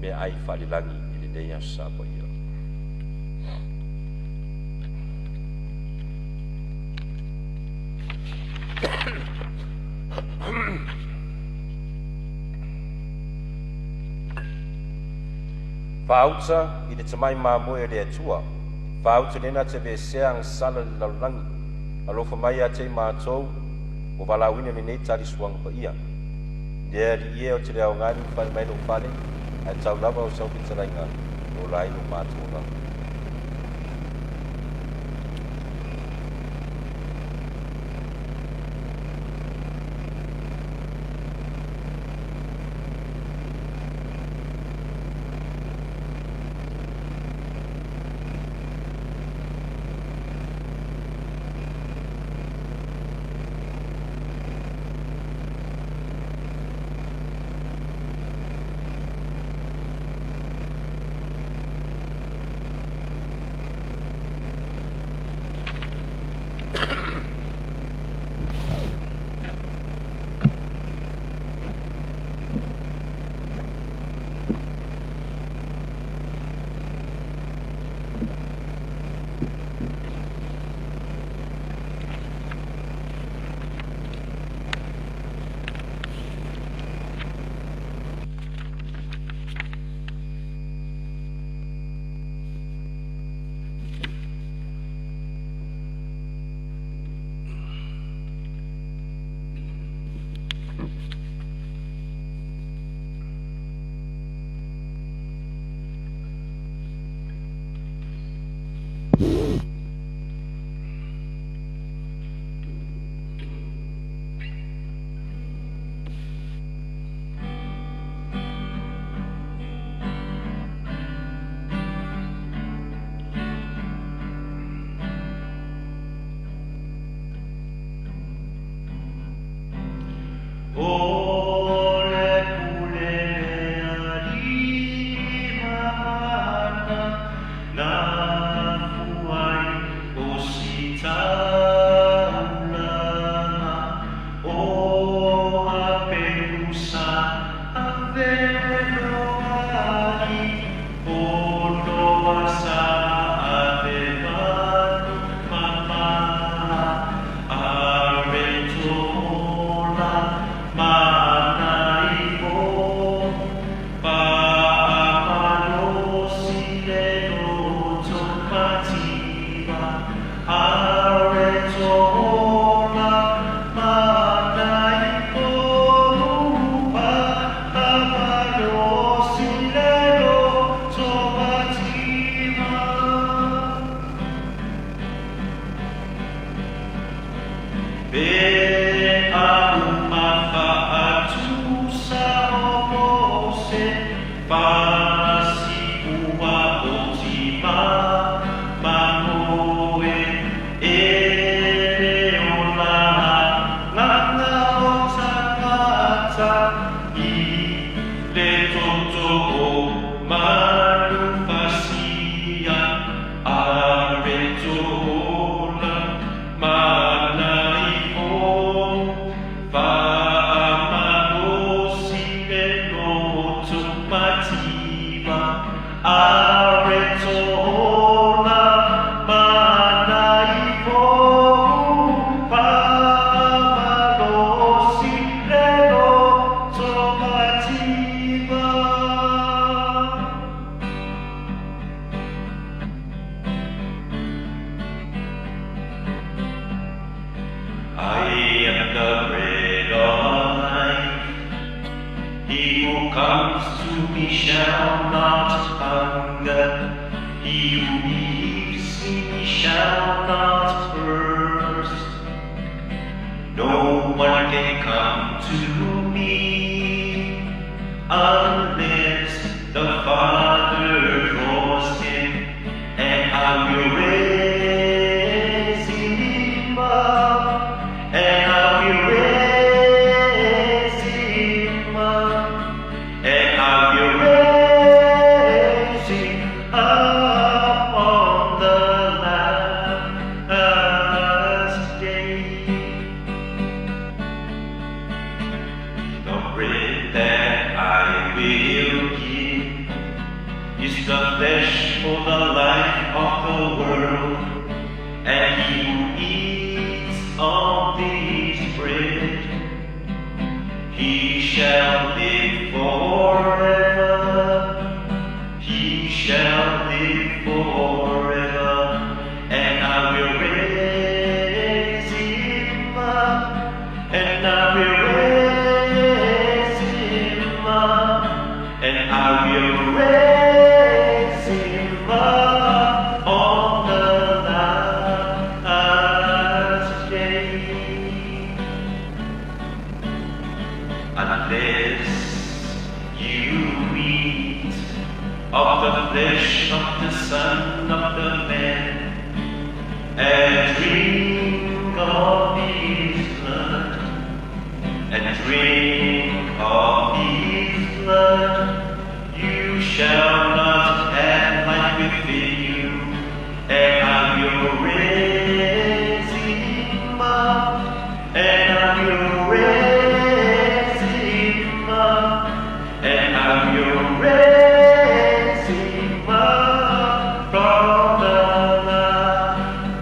meaai faalelagi i lenei Aso Sa paia. Faauta i le tamai mamoe o le Atua, faauta lena te aveesea agasala le lalolagi, alofa mai ia te i matou ua valaauina lenei talisuaga paia. Le Alii e, ou te le aoga i le ulufale mai lou fale, ae tau lava o sau fetalaiga e ola ai lo matou agaga. Fasiua o tima mamoe e le ola nganga o tagata i le toto o manufasia are tola manaifo Faamalosi le loto mativa are tola manaifo Faamalosi le loto mativa. I am the bread of life. He who comes to me shall not hunger. He who believes in me shall not thirst. No one can come to me unless the Father draws him, and I will raise him up, and I will raise him up, and I will raise him up on the last day. The bread that I will give is the flesh for the life of the world, and he who eats of this bread, he shall live forever. He shall live forever, and I will raise him up, and I will raise him up, and I will raise him up on the last day. Unless you eat of the flesh of the Son of the Man and drink of his blood, and drink of his blood, you shall not have life within you, and I will raise him up, and I will raise him up, and I will raise him up from the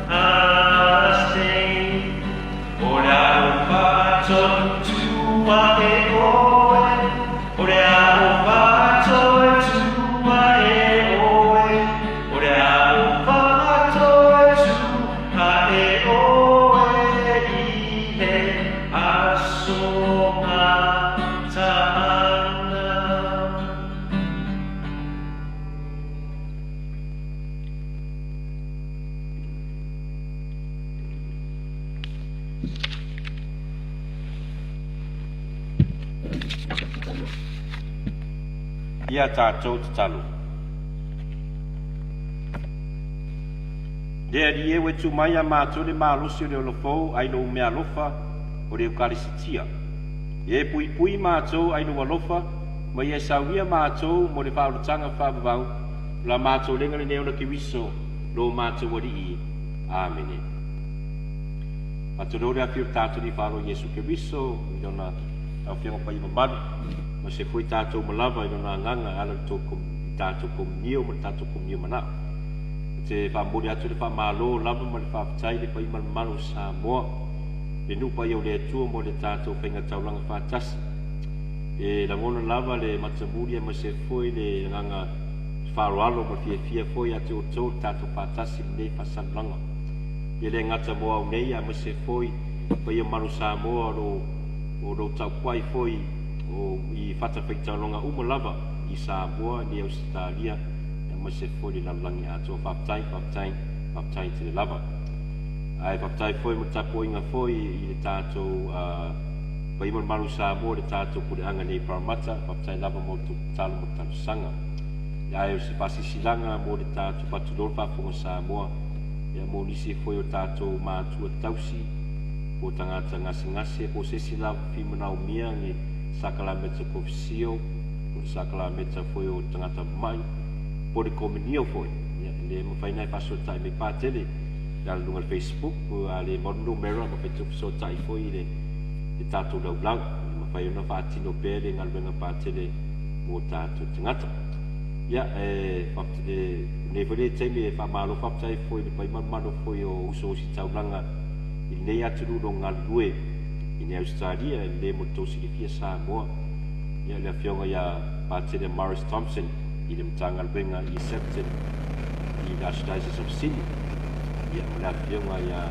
last day. O le ao tua e oe, o le ao tua e oe, o le ao tua e oe i le aso mataaga. Ia tatou tatalo. Le Alii e, ua tu mai ia matou le malosi o le ola fou ai lou meaalofa o le Eukalisitia. Ia e puipui matou ai lou alofa, ma ia e saunia matou mo le faaolataga faavavau o la matou lega lenei ona Keriso lo matou Alii. Amene. Faatulou le afio o le tatou Alii Faaloa Iesu Keriso i lona Afioga Paia mamalu, ma se foi tatou uma lava i lona agaga e ala i le tatou komunio ma le tatou komunio manao. Ou te faamomoli atu le faamalo lava ma le faafetai i le paia malumalu o Samoa, le nuu paia o le Atua mo le tatou faiga taulaga faatasi. E lagona lava le matamuli aemaise foi le agaga faaaloalo ma le fiafia foi ia te outou le tatou faatasi i lenei faasalulaga. Ia le gata mo au nei aemaise foi paia mamalu o Samoa o lo o lo o taupuai foi o i fatafaitaulaga uma lava i Samoa ni Ausetalia aemaise foi le lalolagi atoa. Faafetai, faafetai, faafetai tele lava. Ae faafetai foi mo le tapuaiga foi i le tatou Paia ma le mamalu o Samoa i le tatou puleaga nei i Parramatta, faafetai lava mo le tou tatalo ma le talosaga. Ia ae o se faasilasilaga mo le tatou faatulou le faafofoga Samoa, ia mo nisi foi o tatou matua tausi po o tagata gasegase po o se isi lava fia manaomia ni sakalameta kofisio po o le sakalameta foi o tagata mamai po o le komunio foi, ia e le mafai ona e faasootai mai Patele i lalo i luga o le Facebook po a le maua le numera mafai tou fesootai foi i le le tatou laulau e mafai ona faatino pea le galuega patele mo tatou tagata. Ia, e, e, nei foi le taimi e faamalo faafetai foi i le paia foi o uso ositaulaga i lenei atunuu o lo o galulue i nei Ausetalia e lelei mo le tou silafia Samoa. Ia, le afioga ia Patele Morris Thompson i le Matagaluega i Sefton i le Archdiocese of Sydney. Ia, ma le afioga ia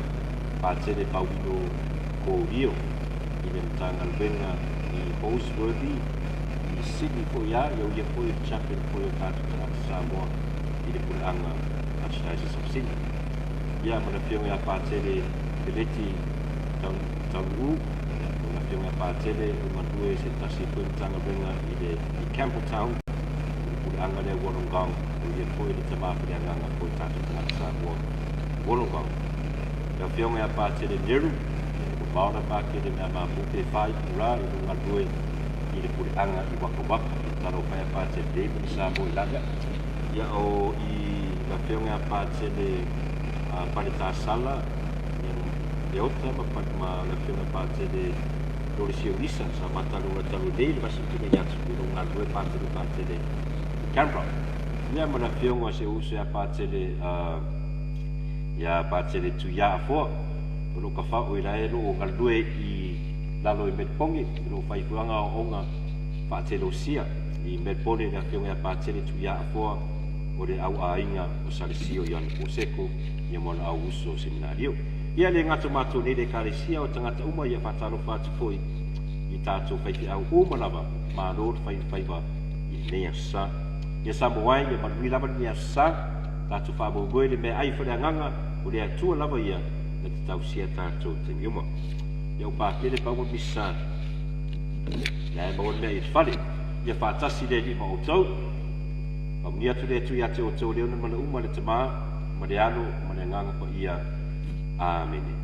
Patele Paulino Korio i le Matagaluega i Holsworthy i Sydney foi a, ia o ia foi o le chaplain foi o tatou tagata Samoa i le puleaga Archdiocese of Sydney. Ia ma le afioga ia Patele Peleti Taunuu, ia ma le afioga ia Patele o galue se tasi foi Matagaluega i le i Campbelltown i le puleaga lea Wollongong, o ia foi le tama faleagaga foi tatou tagata Samoa i Wollongong. Le afioga ia Patele Neru, ia e mamao na Patele mea mapu pe wha itula i lo galue i le puleaga i Waka Waka. Talofa ia Patele Damon Samoa i lale. Ia o i le afioga ia Patele Paletasala, ia Leota ma, ma le afioga Patele Lolesio Lisa sa matalo talu nei le vasi tuna i atu i lo galue Patele Patele i Canberra. Ia ma le afioga se uso ia Patele ia Patele Tuia Afoa o lo ka fao i lae lo galue i lalo i Melbourne i lo fai fuanga o faatelosia i Melbourne le afioga ia Patele Tuia Afoa o le au aiga o Salesio Ioane Poseko ia mo au uso seminario. Ia le gata matou nei le ekalesia o tagata uma ia faatalofa atu foi i tatou faifeau uma lava malo le fai faiva i lenei aso sa. Ia Samoa e ia manui lava lenei aso sa, tatou faamoemoe le meaai foi le agaga o le Atua lava ia na te tausia tatou taimi uma. Ia o Patele paua misa ia e maua le mea i le fale. Ia faatasi le Alii ma outou. Faamanuia atu le Atua ia te outou lea ona mana uma le Tama ma le Alo ma le Agaga Paia. Amene.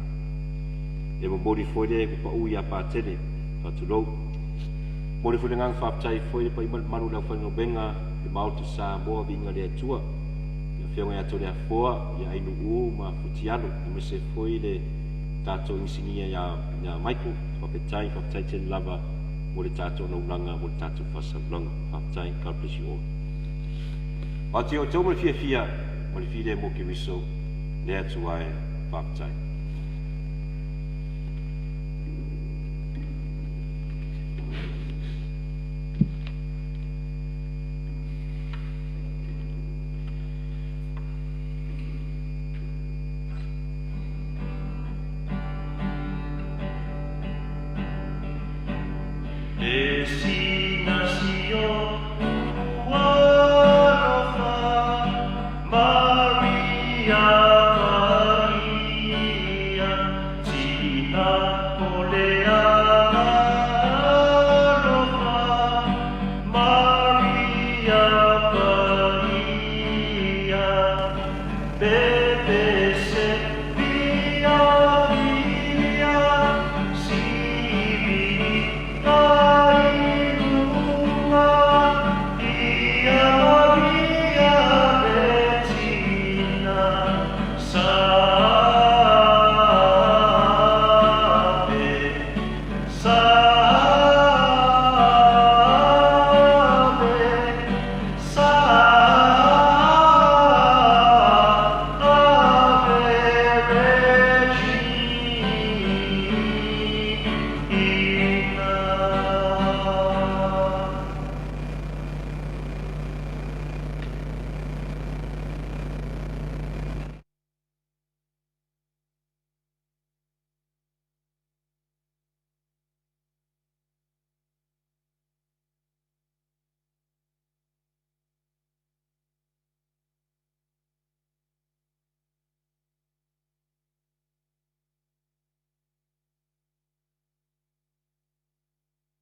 E momoli foi le pau ia Patele. Faatulou. Momoli foi le agaga faafetai foi le paia ma le mamalu o le aufaigaluega le Maota Samoa viiga le Atua. Le afioga ia Toleafoa, ia Ainuu ma Futialo, aemaise foi le tatou inisinia ia, ia Michael. Faafetai, faafetai tele lava mo le tatou naulaga, mo le tatou faasaulaga. Faafetai, God bless you all. Atu ia outou ma le fiafia ma le filemu o Keriso, le Atua e, faafetai. E si